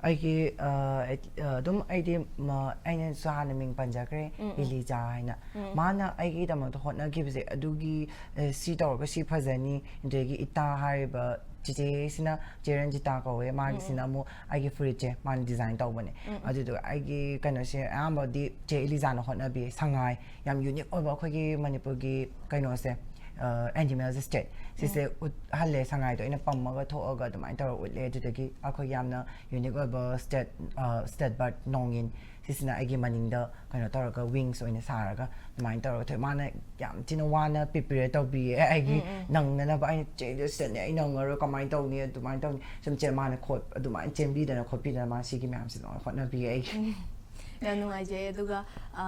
ꯑꯩꯒꯤ ꯑ, ꯑꯦꯠ- ꯑ, ꯑꯗꯨꯝ ꯑꯩꯗꯤ ꯃ- ꯑꯩꯅꯁꯨ ꯍꯥꯟꯅ ꯃꯤꯡ ꯄꯟꯖꯈ꯭ꯔꯦ, ꯎꯝ, ꯎꯝ꯫ ꯏꯂꯤꯖꯥ ꯍꯥꯏꯅ꯫ ꯎꯝ꯫ ꯃꯥꯅ ꯑꯩꯒꯤꯗꯃꯛꯇ ꯍꯣꯠꯅꯈꯤꯕꯁꯦ ꯑꯗꯨꯒꯤ, ꯑ, ꯁꯤ ꯇꯧꯔꯒ ꯁꯤ ꯐꯖꯅꯤ, ꯑꯗꯒꯤ ꯏꯇꯥ ꯍꯥꯏꯔꯤꯕ ꯆꯤꯆꯦꯁꯤꯅ, ꯆꯦ ꯔꯟꯖꯤꯇꯥ ꯀꯧꯋꯦ, ꯃꯥꯒꯤꯁꯤꯅ ꯎꯝ, ꯎꯝ꯫ ꯑꯃꯨꯛ ꯑꯩꯒꯤ ꯐꯨꯔꯤꯠꯁꯦ ꯃꯥꯅ ꯗꯤꯖꯥꯏꯟ ꯇꯧꯕꯅꯦ꯫ ꯎꯝ, ꯎꯝ꯫ ꯑꯗꯨꯗꯨꯒ ꯑꯩꯒꯤ ꯀꯩꯅꯣꯁꯦ ꯑꯌꯥꯝꯕꯗꯤ ꯆꯦ ꯏꯂꯤꯖꯥꯅ ꯍꯣꯠꯅꯕꯤ꯫ ꯁꯉꯥꯏ, ꯌꯥꯝ ꯌꯨꯅꯤꯛ ꯑꯣꯏꯕ ꯑꯩꯈꯣꯏꯒꯤ ꯃꯅꯤꯄꯨꯔꯒꯤ ꯀꯩꯅꯣꯁꯦ, ꯑꯦꯅꯤꯃꯦꯜꯁꯦ, ꯁ꯭ꯇꯦꯠ ꯁꯤꯁꯦ ꯎꯝ꯫ ꯎꯠꯍꯜꯂꯦ꯫ ꯁꯉꯥꯏꯗꯣ ꯑꯩꯅ ꯄꯝꯃꯒ ꯊꯣꯛꯑꯒ ꯑꯗꯨꯃꯥꯏꯅ ꯇꯧꯔꯒ ꯎꯠꯂꯦ꯫ ꯑꯗꯨꯗꯒꯤ ꯑꯩꯈꯣꯏ ꯌꯥꯝꯅ ꯌꯨꯅꯤꯛ ꯑꯣꯏꯕ ꯁ꯭ꯇꯦꯠ, ꯁ꯭ꯇꯦꯠ ꯕꯥꯔꯠ ꯅꯣꯡꯏꯟ, ꯁꯤꯁꯤꯅ ꯑꯩꯒꯤ ꯃꯅꯤꯡꯗ ꯀꯩꯅꯣ ꯇꯧꯔꯒ ꯋꯤꯡꯁ ꯑꯣꯏꯅ ꯁꯥꯔꯒ ꯑꯗꯨꯃꯥꯏꯅ ꯇꯧꯔꯒ ꯊꯣꯛꯑꯦ꯫ ꯃꯥꯅ ꯌꯥꯝ ꯊꯤꯅ ꯋꯥꯅ ꯄ꯭ꯔꯤꯄꯦꯌꯔ ꯇꯧꯕꯤꯌꯦ ꯑꯩꯒꯤ ꯎꯝ, ꯎꯝ꯫ ꯅꯪꯅꯅꯕ꯫ ꯑꯩꯅ ꯆꯦꯟꯗ ꯁꯤꯗꯅꯦ ꯑꯩ ꯅꯪꯉꯔꯣꯏ, ꯀꯃꯥꯏꯅ ꯇꯧꯅꯤ, ꯑꯗꯨꯃꯥꯏꯅ ꯇꯧꯅꯤ, ꯁꯨꯝ ꯆꯦ ꯃꯥꯅ ꯈꯣꯠ ꯑꯗꯨꯃꯥꯏꯅ ꯆꯦꯟꯕꯤꯗꯅ ꯈꯣꯠꯄꯤꯗꯅ ꯃꯥ ꯁꯤꯒꯤ ꯃꯌꯥꯝꯁꯦ ꯂꯣꯏꯅ ꯍꯣꯠꯅꯕꯤꯌꯦ ꯑꯩꯒꯤ꯫ ꯎꯝ꯫ ꯌꯥꯝ ꯅꯨꯡꯉꯥꯏꯖꯩ꯫ ꯑꯗꯨꯒ, ꯑ,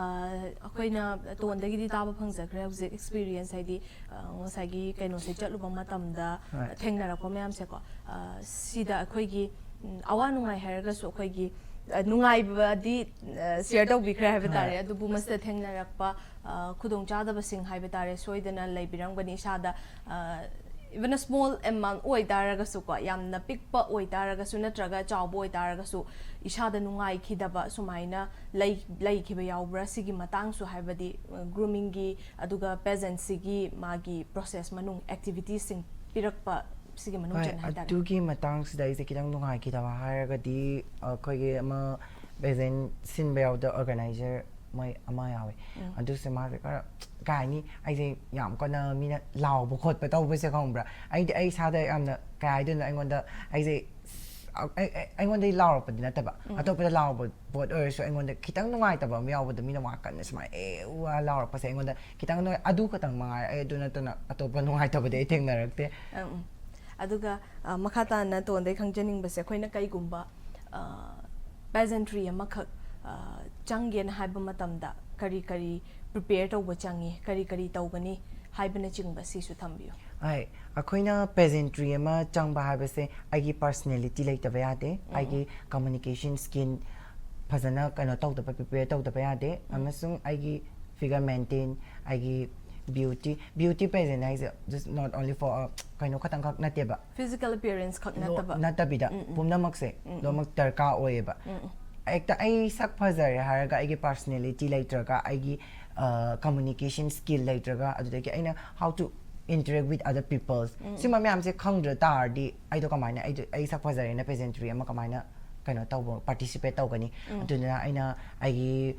ꯑꯩꯈꯣꯏꯅ ꯇꯣꯟꯗꯒꯤꯗꯤ ꯇꯥꯕ ꯐꯪꯖꯈ꯭ꯔꯦ ꯍꯧꯖꯤꯛ ꯑꯦꯛꯁꯄꯤꯔꯤꯌꯦꯟꯁ, ꯍꯥꯏꯗꯤ, ꯑ, ꯉꯁꯥꯏꯒꯤ ꯀꯩꯅꯣꯁꯦ ꯆꯠꯂꯨꯕ ꯃꯇꯝꯗ ꯍꯣꯏ꯫ ꯊꯦꯡꯅꯔꯛꯄ ꯃꯌꯥꯝꯁꯦꯀꯣ꯫ ꯑ, ꯁꯤꯗ ꯑꯩꯈꯣꯏꯒꯤ, ꯎꯝ, ꯑꯋꯥ ꯅꯨꯡꯉꯥꯏ ꯍꯥꯏꯔꯒꯁꯨ ꯑꯩꯈꯣꯏꯒꯤ, ꯑ, ꯅꯨꯡꯉꯥꯏꯕꯗꯤ, ꯑ, ꯁꯤꯌꯔ ꯇꯧꯕꯤꯈ꯭ꯔꯦ ꯍꯥꯏꯕ ꯍꯣꯏ꯫ ꯇꯥꯔꯦ꯫ ꯑꯗꯨꯕꯨ ꯃꯁꯤꯗ ꯊꯦꯡꯅꯔꯛꯄ, ꯑ, ꯈꯨꯗꯣꯡꯆꯥꯗꯕꯁꯤꯡ ꯍꯥꯏꯕ ꯇꯥꯔꯦ, ꯁꯣꯏꯗꯅ ꯂꯩꯕꯤꯔꯝꯒꯅꯤ ꯏꯁꯥꯗ꯫ ꯑ, even a small amount ꯑꯣꯏꯇꯥꯔꯒꯁꯨꯀꯣ, ꯌꯥꯝꯅ ꯄꯤꯛꯄ ꯑꯣꯏꯇꯥꯔꯒꯁꯨ ꯅꯠꯇ꯭ꯔꯒ ꯆꯥꯎꯕ ꯑꯣꯏꯇꯥꯔꯒꯁꯨ, ꯏꯁꯥꯗ ꯅꯨꯡꯉꯥꯏꯈꯤꯗꯕ ꯁꯨꯃꯥꯏꯅ ꯂꯩ-, ꯂꯩꯈꯤꯕ ꯌꯥꯎꯕ꯭ꯔꯥ? ꯁꯤꯒꯤ ꯃꯇꯥꯡꯁꯨ, ꯍꯥꯏꯕꯗꯤ, ꯑ, ꯒ꯭ꯔꯨꯃꯤꯡꯒꯤ, ꯑꯗꯨꯒ ꯄꯦꯖꯦꯟꯁꯤꯒꯤ ꯃꯥꯒꯤ ꯄ꯭ꯔꯣꯁꯦꯁ ꯃꯅꯨꯡ ꯑꯦꯛꯇꯤꯚꯤꯇꯤꯁꯁꯤꯡ ꯄꯤꯔꯛꯄ ꯁꯤꯒꯤ ꯃꯅꯨꯡ ꯍꯣꯏ, ꯆꯟꯅ ꯍꯥꯏꯇꯥꯔꯦ꯫ ꯑꯗꯨꯒꯤ ꯃꯇꯥꯡꯁꯤꯗ ꯑꯩꯁꯦ ꯈꯤꯇꯪ ꯅꯨꯡꯉꯥꯏꯈꯤꯗꯕ ꯍꯥꯏꯔꯒꯗꯤ, ꯑꯩꯈꯣꯏꯒꯤ ꯑꯃ ꯄꯦꯖꯦꯟ ꯁꯤꯟꯕ ꯌꯥꯎꯕꯗ ꯑꯣꯔꯒꯅꯥꯏꯖꯔ ꯃꯣꯏ ꯑꯃ ꯌꯥꯎꯋꯦ꯫ ꯎꯝ꯫ ꯑꯗꯨꯁꯦ ꯃꯥꯁꯦ ꯈꯔ, ꯀꯩ ꯍꯥꯏꯅꯤ, ꯑꯩꯁꯦ ꯌꯥꯝ ꯀꯟꯅ ꯃꯤꯅ ꯂꯥꯎꯕ ꯈꯣꯠꯄ ꯇꯧꯕꯁꯦ ꯈꯪꯕ꯭ꯔꯥ? ꯑꯩꯗꯤ ꯑꯩ ꯏꯁꯥꯗ ꯌꯥꯝꯅ, ꯀꯩ ꯍꯥꯏꯗꯣꯏꯅꯣ, ꯑꯩꯉꯣꯟꯗ, ꯑꯩꯁꯦ, ꯑꯩ-, ꯑꯩ-, ꯑꯩꯉꯣꯟꯗꯒꯤ ꯂꯥꯎꯔꯛꯄꯗꯤ ꯅꯠꯇꯕ, ꯎꯝ꯫ ꯑꯇꯣꯞꯄꯗ ꯂꯥꯎꯕ ꯄꯣꯠ ꯑꯣꯏꯔꯁꯨ ꯑꯩꯉꯣꯟꯗ ꯈꯤꯇꯪ ꯅꯨꯡꯉꯥꯏꯇꯕ ꯑꯃ ꯌꯥꯎꯕꯗꯣ, ꯃꯤꯅ ꯋꯥ ꯀꯟꯅ ꯁꯨꯃꯥꯏꯅ ꯑꯦ ꯎ ꯑꯥ ꯂꯥꯎꯔꯛꯄꯁꯦ ꯑꯩꯉꯣꯟꯗ ꯈꯤꯇꯪ ꯅꯨꯡꯉꯥꯏ-, ꯑꯗꯨ ꯈꯛꯇꯪ ꯃꯉꯥꯏꯔꯦ꯫ ꯑꯩ ꯑꯗꯨ ꯅꯠꯇꯅ ꯑꯇꯣꯞꯄ ꯅꯨꯡꯉꯥꯏꯇꯕꯗꯤ ꯑꯩ ꯊꯦꯡꯅꯔꯛꯇꯦ꯫ ꯎꯝ, ꯎꯝ꯫ ꯑꯗꯨꯒ, ꯑ, ꯃꯈꯥ ꯇꯥꯅ ꯇꯣꯟꯗꯩ ꯈꯪꯖꯅꯤꯡꯕꯁꯦ, ꯑꯩꯈꯣꯏꯅ ꯀꯩꯒꯨꯝꯕ, ꯑ, ꯄꯦꯖꯦꯟꯇ꯭ꯔꯤ ꯑꯃꯈꯛ, ꯑ, ꯆꯪꯒꯦꯅ ꯍꯥꯏꯕ ꯃꯇꯝꯗ ꯀꯔꯤ ꯀꯔꯤ ꯄ꯭ꯔꯤꯄꯦꯌꯔ ꯇꯧꯕ ꯆꯪꯉꯤ, ꯀꯔꯤ ꯀꯔꯤ ꯇꯧꯒꯅꯤ ꯍꯥꯏꯕꯅꯆꯤꯡꯕ ꯁꯤꯁꯨ ꯊꯝꯕꯤꯌꯨ꯫ ꯍꯣꯏ, ꯑꯩꯈꯣꯏꯅ ꯄꯦꯖꯦꯟꯇ꯭ꯔꯤ ꯑꯃ ꯆꯪꯕ ꯍꯥꯏꯕꯁꯦ ꯑꯩꯒꯤ ꯄꯔꯁꯅꯦꯂꯤꯇꯤ ꯂꯩꯇꯕ ꯌꯥꯗꯦ, ꯎꯝ꯫ ꯑꯩꯒꯤ ꯀꯝꯃꯨꯅꯤꯀꯦꯁꯟ ꯁ꯭ꯀꯤꯜ ꯐꯖꯅ ꯀꯩꯅꯣ ꯇꯧꯗꯕ, ꯄ꯭ꯔꯤꯄꯦꯌꯔ ꯇꯧꯗꯕ ꯌꯥꯗꯦ, ꯎꯝ꯫ ꯑꯃꯁꯨꯡ ꯑꯩꯒꯤ ꯐꯤꯒꯔ ꯃꯦꯟꯇꯦꯟ, ꯑꯩꯒꯤ Beauty beauty pageant ꯍꯥꯏꯁꯦ just not only for ꯀꯩꯅꯣ ꯈꯛꯇꯪꯈꯛ ꯅꯠꯇꯦꯕ. Physical appearance ꯈꯛ ꯂꯣ- ꯅꯠꯇꯕ. ꯅꯠꯇꯕꯤꯗ ꯎꯝ, ꯎꯝ. ꯄꯨꯝꯅꯃꯛꯁꯦ ꯎꯝ, ꯎꯝ. ꯂꯣꯏꯅꯃꯛ ꯗꯔꯀꯥꯔ ꯑꯣꯏꯌꯦꯕ. ꯎꯝ, ꯎꯝ. ꯍꯦꯛꯇ ꯑꯩ ꯁꯛ ꯐꯖꯔꯦ ꯍꯥꯏꯔꯒ ꯑꯩꯒꯤ personality ꯂꯩꯇ꯭ꯔꯒ, ꯑꯩꯒꯤ communication skill ꯂꯩꯇ꯭ꯔꯒ, ꯑꯗꯨꯗꯒꯤ ꯑꯩꯅ how to interact with other peoples, ꯎꯝ. ꯁꯤꯒꯨꯝꯕ ꯃꯌꯥꯝꯁꯦ ꯈꯪꯗ꯭ꯔ ꯇꯥꯔꯗꯤ ꯑꯩꯗꯣ ꯀꯃꯥꯏꯅ, ꯑꯩꯗꯣ ꯑꯩ ꯁꯛ ꯐꯖꯔꯦꯅ pageantry ꯑꯃ ꯀꯃꯥꯏꯅ ꯀꯩꯅꯣ ꯇꯧꯕ, participate ꯇꯧꯒꯅꯤ? ꯎꯝ. ꯑꯗꯨꯗꯨꯅ ꯑꯩꯅ ꯑꯩꯒꯤ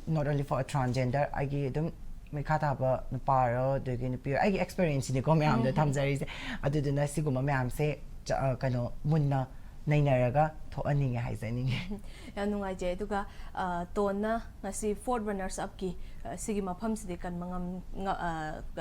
not only for transgender, ꯑꯩꯒꯤ ꯑꯗꯨꯝ ꯃꯈꯥ ꯊꯥꯕ ꯅꯨꯄꯥꯔꯣ ꯑꯗꯒꯤ ꯅꯨꯄꯤꯔꯣ, ꯑꯩꯒꯤ experienceꯁꯤꯅꯤꯀꯣ ꯃꯌꯥꯝꯗ ꯎꯝ. ꯊꯝꯖꯔꯤꯁꯦ꯫ ꯑꯗꯨꯗꯨꯅ ꯁꯤꯒꯨꯝꯕ ꯃꯌꯥꯝꯁꯦ ꯆ- ꯑ, ꯀꯩꯅꯣ ꯃꯨꯟꯅ ꯅꯩꯅꯔꯒ ꯊꯣꯛꯍꯟꯅꯤꯡꯉꯦ ꯍꯥꯏꯖꯅꯤꯡꯉꯤ꯫ ꯌꯥꯝ ꯅꯨꯡꯉꯥꯏꯖꯩ꯫ ꯑꯗꯨꯒ ꯑ, ꯇꯣꯟꯅ ꯉꯁꯤ fourth runners upꯀꯤ ꯑ, ꯁꯤꯒꯤ ꯃꯐꯝꯁꯤꯗꯤ ꯀꯟꯕ ꯉꯝ ꯉ- ꯑ,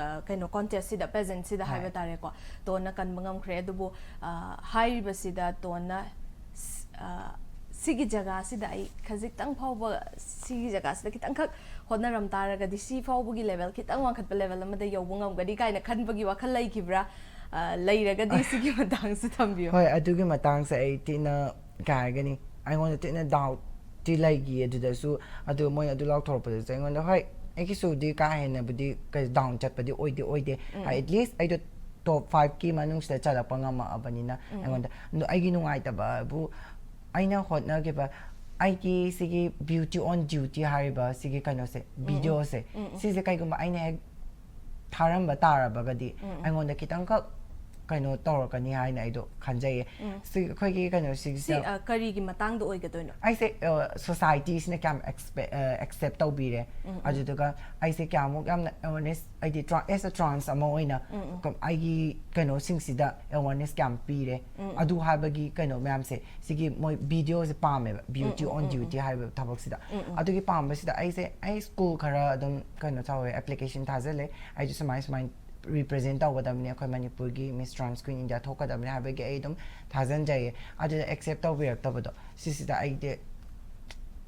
ꯑ, ꯀꯩꯅꯣ contestꯁꯤꯗ, pageantꯁꯤꯗ ꯍꯣꯏ. ꯍꯥꯏꯕ ꯇꯥꯔꯦꯀꯣ, ꯇꯣꯟꯅ ꯀꯟꯕ ꯉꯝꯈ꯭ꯔꯦ꯫ ꯑꯗꯨꯕꯨ ꯑ, ꯍꯥꯏꯔꯤꯕꯁꯤꯗ ꯇꯣꯟꯅ ꯁ- ꯑ, ꯁꯤꯒꯤ ꯖꯒꯥꯁꯤꯗ ꯑꯩ ꯈꯖꯤꯛꯇꯪ ꯐꯥꯎꯕ, ꯁꯤꯒꯤ ꯖꯒꯥꯁꯤꯗ ꯈꯤꯇꯪꯈꯛ ꯍꯣꯠꯅꯔꯝ ꯇꯥꯔꯒꯗꯤ, ꯁꯤ ꯐꯥꯎꯕꯒꯤ level ꯈꯤꯇꯪ ꯋꯥꯡꯈꯠꯄ level ꯑꯃꯗ ꯌꯧꯕ ꯉꯝꯒꯅꯤ ꯀꯥꯏꯅ ꯈꯟꯕꯒꯤ ꯋꯥꯈꯜ ꯂꯩꯈꯤꯕ꯭ꯔꯥ? ꯑ, ꯂꯩꯔꯒꯗꯤ ꯁꯤꯒꯤ ꯃꯇꯥꯡꯁꯨ ꯊꯝꯕꯤꯌꯨ꯫ ꯍꯣꯏ, ꯑꯗꯨꯒꯤ ꯃꯇꯥꯡꯁꯦ ꯑꯩ ꯊꯤꯅ, ꯀꯩ ꯍꯥꯏꯒꯅꯤ, ꯑꯩꯉꯣꯟꯗ ꯊꯤꯅ doubtꯇꯤ ꯂꯩꯈꯤ ꯑꯗꯨꯗꯁꯨ꯫ ꯑꯗꯨ ꯃꯣꯏꯅ ꯑꯗꯨ ꯂꯥꯎꯊꯣꯔꯛꯄꯗꯁꯨ ꯑꯩꯉꯣꯟꯗ, ꯍꯣꯏ, ꯑꯩ ꯀꯩꯁꯨꯗꯤ ꯀꯥ ꯍꯦꯟꯅꯕꯨꯗꯤ ꯀꯩ down ꯆꯠꯄꯗꯤ ꯑꯣꯏꯗꯦ ꯑꯣꯏꯗꯦ꯫ ꯎꯝ. At least ꯑꯩꯗꯣ top fiveꯀꯤ ꯃꯅꯨꯡꯁꯤꯗ ꯆꯠꯂꯛꯄ ꯉꯝꯃꯛꯑꯕꯅꯤꯅ ꯎꯝ. ꯑꯩꯉꯣꯟꯗ, ꯑꯗꯣ ꯑꯩꯒꯤ ꯅꯨꯡꯉꯥꯏꯇꯕꯕꯨ ꯑꯩꯅ ꯍꯣꯠꯅꯈꯤꯕ, ꯑꯩꯒꯤ ꯁꯤꯒꯤ Beauty on Duty ꯍꯥꯏꯔꯤꯕ ꯁꯤꯒꯤ ꯀꯩꯅꯣꯁꯦ, ꯎꯝ. videoꯁꯦ, ꯎꯝ, ꯎꯝ. ꯁꯤꯁꯦ ꯀꯩꯒꯨꯝꯕ ꯑꯩꯅ ꯍꯦꯛ ꯊꯥꯔꯝꯕ ꯇꯥꯔꯕꯒꯗꯤ ꯎꯝ, ꯎꯝ. ꯑꯩꯉꯣꯟꯗ ꯈꯤꯇꯪꯈꯛ ꯀꯩꯅꯣ ꯇꯧꯔꯛꯀꯅꯤ ꯍꯥꯏꯅ ꯑꯩꯗꯣ ꯈꯟꯖꯩꯌꯦ꯫ ꯎꯝ. ꯁꯤ ꯑꯩꯈꯣꯏꯒꯤ ꯁꯤ ꯀꯩꯅꯣꯁꯤꯒꯤꯁꯤꯗ ꯑ, ꯀꯔꯤꯒꯤ ꯃꯇꯥꯡꯗ ꯑꯣꯏꯒꯗꯣꯏꯅꯣ? ꯑꯩꯁꯦ societyꯁꯤꯅ ꯀꯌꯥꯝ accept ꯇꯧꯕꯤꯔꯦ, ꯎꯝ, ꯎꯝ. ꯑꯗꯨꯗꯨꯒ ꯑꯩꯁꯦ ꯀꯌꯥꯃꯨꯛ ꯌꯥꯝꯅ awareness, ꯍꯥꯏꯗꯤ tra- as a trans ꯑꯃ ꯑꯣꯏꯅ ꯎꯝ, ꯎꯝ. ꯀ- ꯑꯩꯒꯤ ꯀꯩꯅꯣꯁꯤꯡꯁꯤꯗ awareness ꯀꯌꯥꯝ ꯄꯤꯔꯦ, ꯎꯝ, ꯎꯝ. ꯑꯗꯨ ꯍꯥꯏꯕꯒꯤ ꯀꯩꯅꯣ ꯃꯌꯥꯝꯁꯦ, ꯁꯤꯒꯤ ꯃꯣꯏ videoꯁꯦ ꯄꯥꯝꯃꯦꯕ, Beauty um, um, on um, Duty ꯎꯝ. ꯍꯥꯏꯕ ꯊꯕꯛꯁꯤꯗ꯫ ꯎꯝ, ꯎꯝ. ꯑꯗꯨꯒꯤ ꯄꯥꯝꯕꯁꯤꯗ ꯑꯩꯁꯦ, ꯑꯩ school ꯈꯔ ꯑꯗꯨꯝ ꯀꯩꯅꯣ ꯇꯧꯋꯦ, application ꯊꯥꯖꯤꯜꯂꯦ, ꯑꯩꯁꯨ ꯁꯨꯃꯥꯏ ꯁꯨꯃꯥꯏꯅ represent ꯇꯧꯒꯗꯕꯅꯤ, ꯑꯩꯈꯣꯏ ꯃꯅꯤꯄꯨꯔꯒꯤ Miss Trans Queen India ꯊꯣꯛꯀꯗꯕꯅꯤ ꯍꯥꯏꯕꯒꯤ ꯑꯩ ꯑꯗꯨꯝ ꯊꯥꯖꯤꯟꯖꯩꯌꯦ꯫ ꯑꯗꯨꯗ accept ꯇꯧꯕꯤꯔꯛꯇꯕꯗꯣ, ꯁꯤꯁꯤꯗ ꯑꯩꯗꯤ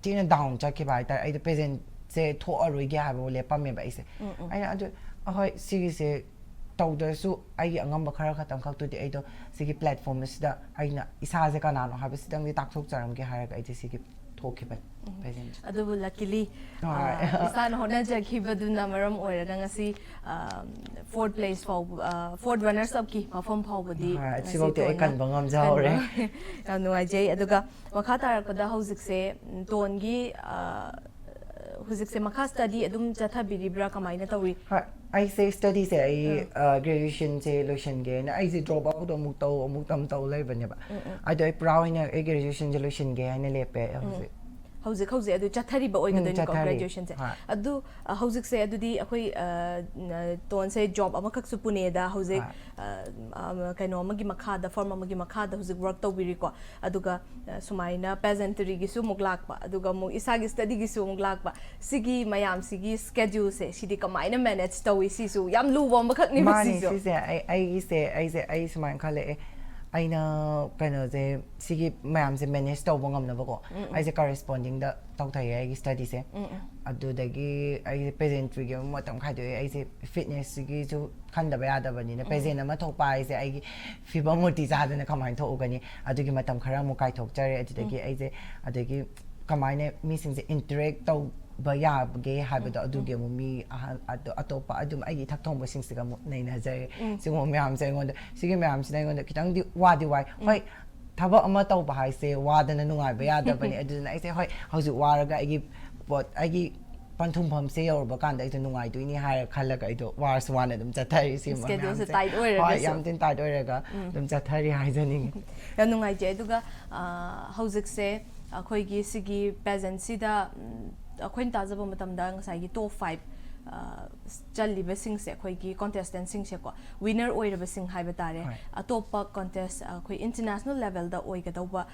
ꯊꯤꯅ down ꯆꯠꯈꯤꯕ ꯍꯥꯏꯇꯥꯔꯦ꯫ ꯑꯩꯗꯣ pageantꯁꯦ ꯊꯣꯛꯑꯔꯣꯏꯒꯦ ꯍꯥꯏꯕ ꯂꯦꯞꯄꯝꯃꯦꯕ ꯑꯩꯁꯦ꯫ ꯎꯝ, ꯎꯝ. ꯑꯩꯅ ꯑꯗꯨ, ꯑꯍꯣꯏ, ꯁꯤꯒꯤꯁꯦ ꯇꯧꯗ꯭ꯔꯁꯨ ꯑꯩꯒꯤ ꯑꯉꯝꯕ ꯈꯔ ꯈꯛꯇꯪ ꯈꯛꯇꯨꯗꯤ ꯑꯩꯗꯣ ꯁꯤꯒꯤ platform ꯑꯁꯤꯗ ꯑꯩꯅ ꯏꯁꯥꯁꯦ ꯀꯅꯥꯅꯣ ꯍꯥꯏꯕꯁꯤꯗꯪꯗꯤ ꯇꯥꯛꯊꯣꯛꯆꯔꯝꯒꯦ ꯍꯥꯏꯔꯒ ꯑꯩꯗꯤ ꯁꯤꯒꯤ ꯊꯣꯛꯈꯤꯕꯅꯤ pageant꯫ ꯑꯗꯨꯕꯨ luckily ꯍꯣꯏ꯫ ꯑ, ꯏꯁꯥꯅ ꯍꯣꯠꯅꯖꯈꯤꯕꯗꯨꯅ ꯃꯔꯝ ꯑꯣꯏꯔꯒ ꯉꯁꯤ fourth place ꯐꯥꯎꯕ, fourth runners upꯀꯤ ꯃꯐꯝ ꯐꯥꯎꯕꯗꯤ ꯍꯣꯏ, ꯉꯁꯤ ꯁꯤꯐꯥꯎꯗꯤ ꯑꯩ ꯇꯣꯟꯅ ꯀꯟꯕ ꯉꯝꯖꯍꯧꯔꯦ꯫ ꯀꯟꯕ꯫ ꯌꯥꯝ ꯅꯨꯡꯉꯥꯏꯖꯩ꯫ ꯑꯗꯨꯒ ꯃꯈꯥ ꯇꯥꯔꯛꯄꯗ ꯍꯧꯖꯤꯛꯁꯦ ꯎꯝ, ꯇꯣꯟꯒꯤ ꯑ, ꯍꯧꯖꯤꯛꯁꯦ ꯃꯈꯥ study ꯑꯗꯨꯝ ꯆꯠꯊꯕꯤꯔꯤꯕ꯭ꯔꯥ, ꯀꯃꯥꯏꯅ ꯇꯧꯔꯤ? ꯍꯣꯏ, ꯑꯩꯁꯦ studyꯁꯦ ꯑꯩ graduationꯁꯦ ꯂꯣꯏꯁꯤꯟꯒꯦꯅ, ꯑꯩꯁꯦ drop outꯇꯣ ꯑꯃꯨꯛ ꯇꯧ ꯑꯃꯨꯛ ꯇꯝ ꯇꯧ ꯂꯩꯕꯅꯦꯕ꯫ ꯑꯗꯣ ꯑꯩ ꯄꯨꯔꯥ ꯑꯣꯏꯅ ꯑꯩ graduationꯁꯦ ꯂꯣꯏꯁꯤꯟꯒꯦ ꯍꯥꯏꯅ ꯂꯦꯞꯄꯦ ꯍꯧꯖꯤꯛ꯫ ꯍꯧꯖꯤꯛ ꯍꯧꯖꯤꯛ ꯑꯗꯨ ꯆꯠꯊꯔꯤꯕ ꯑꯣꯏꯒꯗꯣꯏꯅꯤꯀꯣ ꯆꯠꯊꯔꯤ꯫ Graduationꯁꯦ꯫ ꯍꯣꯏ꯫ ꯑꯗꯨ ꯑ, ꯍꯧꯖꯤꯛꯁꯦ ꯑꯗꯨꯗꯤ ꯑꯩꯈꯣꯏ ꯑ, ꯅ- ꯇꯣꯟꯁꯦ job ꯑꯃꯈꯛꯁꯨ ꯄꯨꯅꯦꯗ ꯍꯧꯖꯤꯛ ꯍꯣꯏ꯫ ꯑ, ꯑ, ꯀꯩꯅꯣ ꯑꯃꯒꯤ ꯃꯈꯥꯗ, firm ꯑꯃꯒꯤ ꯃꯈꯥꯗ ꯍꯧꯖꯤꯛ work ꯇꯧꯕꯤꯔꯤꯀꯣ꯫ ꯑꯗꯨꯒ ꯑ, ꯁꯨꯃꯥꯏꯅ pageantryꯒꯤꯁꯨ ꯑꯃꯨꯛ ꯂꯥꯛꯄ, ꯑꯗꯨꯒ ꯑꯃꯨꯛ ꯏꯁꯥꯒꯤ studyꯒꯤꯁꯨ ꯑꯃꯨꯛ ꯂꯥꯛꯄ꯫ ꯁꯤꯒꯤ ꯃꯌꯥꯝꯁꯤꯒꯤ scheduleꯁꯦ ꯁꯤꯗꯤ ꯀꯃꯥꯏꯅ manage ꯇꯧꯏ? ꯁꯤꯁꯨ ꯌꯥꯝ ꯂꯨꯕ ꯑꯃꯈꯛꯅꯦꯕ ꯃꯥꯅꯦ ꯁꯤꯁꯨ꯫ ꯁꯤꯁꯦ ꯑꯩ ꯑꯩꯒꯤꯁꯦ ꯑꯩꯁꯦ ꯑꯩ ꯁꯨꯃꯥꯏꯅ ꯈꯜꯂꯛꯑꯦ꯫ ꯑꯩꯅ ꯀꯩꯅꯣꯁꯦ ꯁꯤꯒꯤ ꯃꯌꯥꯝꯁꯦ manage ꯇꯧꯕ ꯉꯝꯅꯕꯀꯣ, ꯑꯩꯁꯦ correspondingꯗ ꯇꯧꯊꯩꯌꯦ ꯑꯩꯒꯤ studyꯁꯦ꯫ ꯑꯗꯨꯗꯒꯤ ꯑꯩꯁꯦ pageantryꯒꯤ ꯑꯃꯨꯛ ꯃꯇꯝ ꯈꯥꯏꯗꯣꯛꯑꯦ꯫ ꯑꯩꯁꯦ fitnessꯁꯤꯒꯤꯁꯨ ꯈꯟꯗꯕ ꯌꯥꯗꯕꯅꯤꯅ, pageant ꯑꯃ ꯊꯣꯛꯄ ꯍꯥꯏꯁꯦ ꯑꯩꯒꯤ ꯐꯤꯕꯝ ꯃꯨꯔꯇꯤ ꯆꯥꯗꯅ ꯀꯃꯥꯏꯅ ꯊꯣꯛꯎꯒꯅꯤ? ꯑꯗꯨꯒꯤ ꯃꯇꯝ ꯈꯔ ꯑꯃꯨꯛ ꯀꯥꯏꯊꯣꯛꯆꯔꯦ꯫ ꯑꯗꯨꯗꯒꯤ ꯑꯩꯁꯦ ꯑꯗꯒꯤ ꯀꯃꯥꯏꯅ ꯃꯤꯁꯤꯡꯁꯦ interact ꯇꯧꯕ ꯌꯥꯕꯒꯦ ꯍꯥꯏꯕꯗꯣ, ꯑꯗꯨꯒꯤ ꯑꯃꯨꯛ ꯃꯤ ꯑꯍꯟ ꯑꯇꯣ- ꯑꯇꯣꯞꯄ ꯑꯗꯨꯝ ꯑꯩꯒꯤ ꯏꯊꯛ ꯊꯣꯡꯕꯁꯤꯡꯁꯤꯒ ꯑꯃꯨꯛ ꯅꯩꯅꯖꯔꯦ꯫ ꯁꯤꯒꯨꯝꯕ ꯃꯌꯥꯝꯁꯦ ꯑꯩꯉꯣꯟꯗ, ꯁꯤꯒꯤ ꯃꯌꯥꯝꯁꯤꯅ ꯑꯩꯉꯣꯟꯗ ꯈꯤꯇꯪꯗꯤ ꯋꯥꯗꯤ ꯋꯥꯏ꯫ ꯍꯣꯏ, ꯊꯕꯛ ꯑꯃ ꯇꯧꯕ ꯍꯥꯏꯁꯦ ꯋꯥꯗꯅ ꯅꯨꯡꯉꯥꯏꯕ ꯌꯥꯗꯕꯅꯦ꯫ ꯑꯗꯨꯗꯨꯅ ꯑꯩꯁꯦ ꯍꯣꯏ, ꯍꯧꯖꯤꯛ ꯋꯥꯔꯒ ꯑꯩꯒꯤ ꯄꯣꯠ ꯑꯩꯒꯤ ꯄꯟꯊꯨꯡꯐꯝꯁꯦ ꯌꯧꯔꯕ ꯀꯥꯟꯗ ꯑꯩꯗꯣ ꯅꯨꯡꯉꯥꯏꯗꯣꯏꯅꯤ ꯍꯥꯏꯔ ꯈꯜꯂꯒ ꯑꯩꯗꯣ ꯋꯥꯔꯁꯨ ꯋꯥꯅ ꯑꯗꯨꯝ ꯆꯠꯊꯔꯤ ꯁꯤ Scheduleꯁꯦ ꯃꯌꯥꯝꯁꯦ꯫ tight ꯑꯣꯏꯔꯒꯁꯨ꯫ ꯍꯣꯏ, ꯌꯥꯝ ꯊꯤꯅ tight ꯑꯣꯏꯔꯒ ꯑꯗꯨꯝ ꯆꯠꯊꯔꯤ ꯍꯥꯏꯖꯅꯤꯡꯉꯤ꯫ ꯌꯥꯝ ꯅꯨꯡꯉꯥꯏꯖꯩ꯫ ꯑꯗꯨꯒ ꯑ, ꯍꯧꯖꯤꯛꯁꯦ ꯑꯩꯈꯣꯏꯒꯤ ꯁꯤꯒꯤ pageantꯁꯤꯗ ꯎꯝ, ꯑꯩꯈꯣꯏꯅ ꯇꯥꯖꯕ ꯃꯇꯝꯗ ꯉꯁꯥꯏꯒꯤ top five ꯆꯜꯂꯤꯕꯁꯤꯡꯁꯦ, ꯑꯩꯈꯣꯏꯒꯤ contestantꯁꯤꯡꯁꯦꯀꯣ, winner ꯑꯣꯏꯔꯕꯁꯤꯡ ꯍꯥꯏꯕ ꯇꯥꯔꯦ꯫ ꯍꯣꯏ꯫ ꯑꯇꯣꯞꯄ contest, ꯑꯩꯈꯣꯏ international levelꯗ ꯑꯣꯏꯒꯗꯧꯕ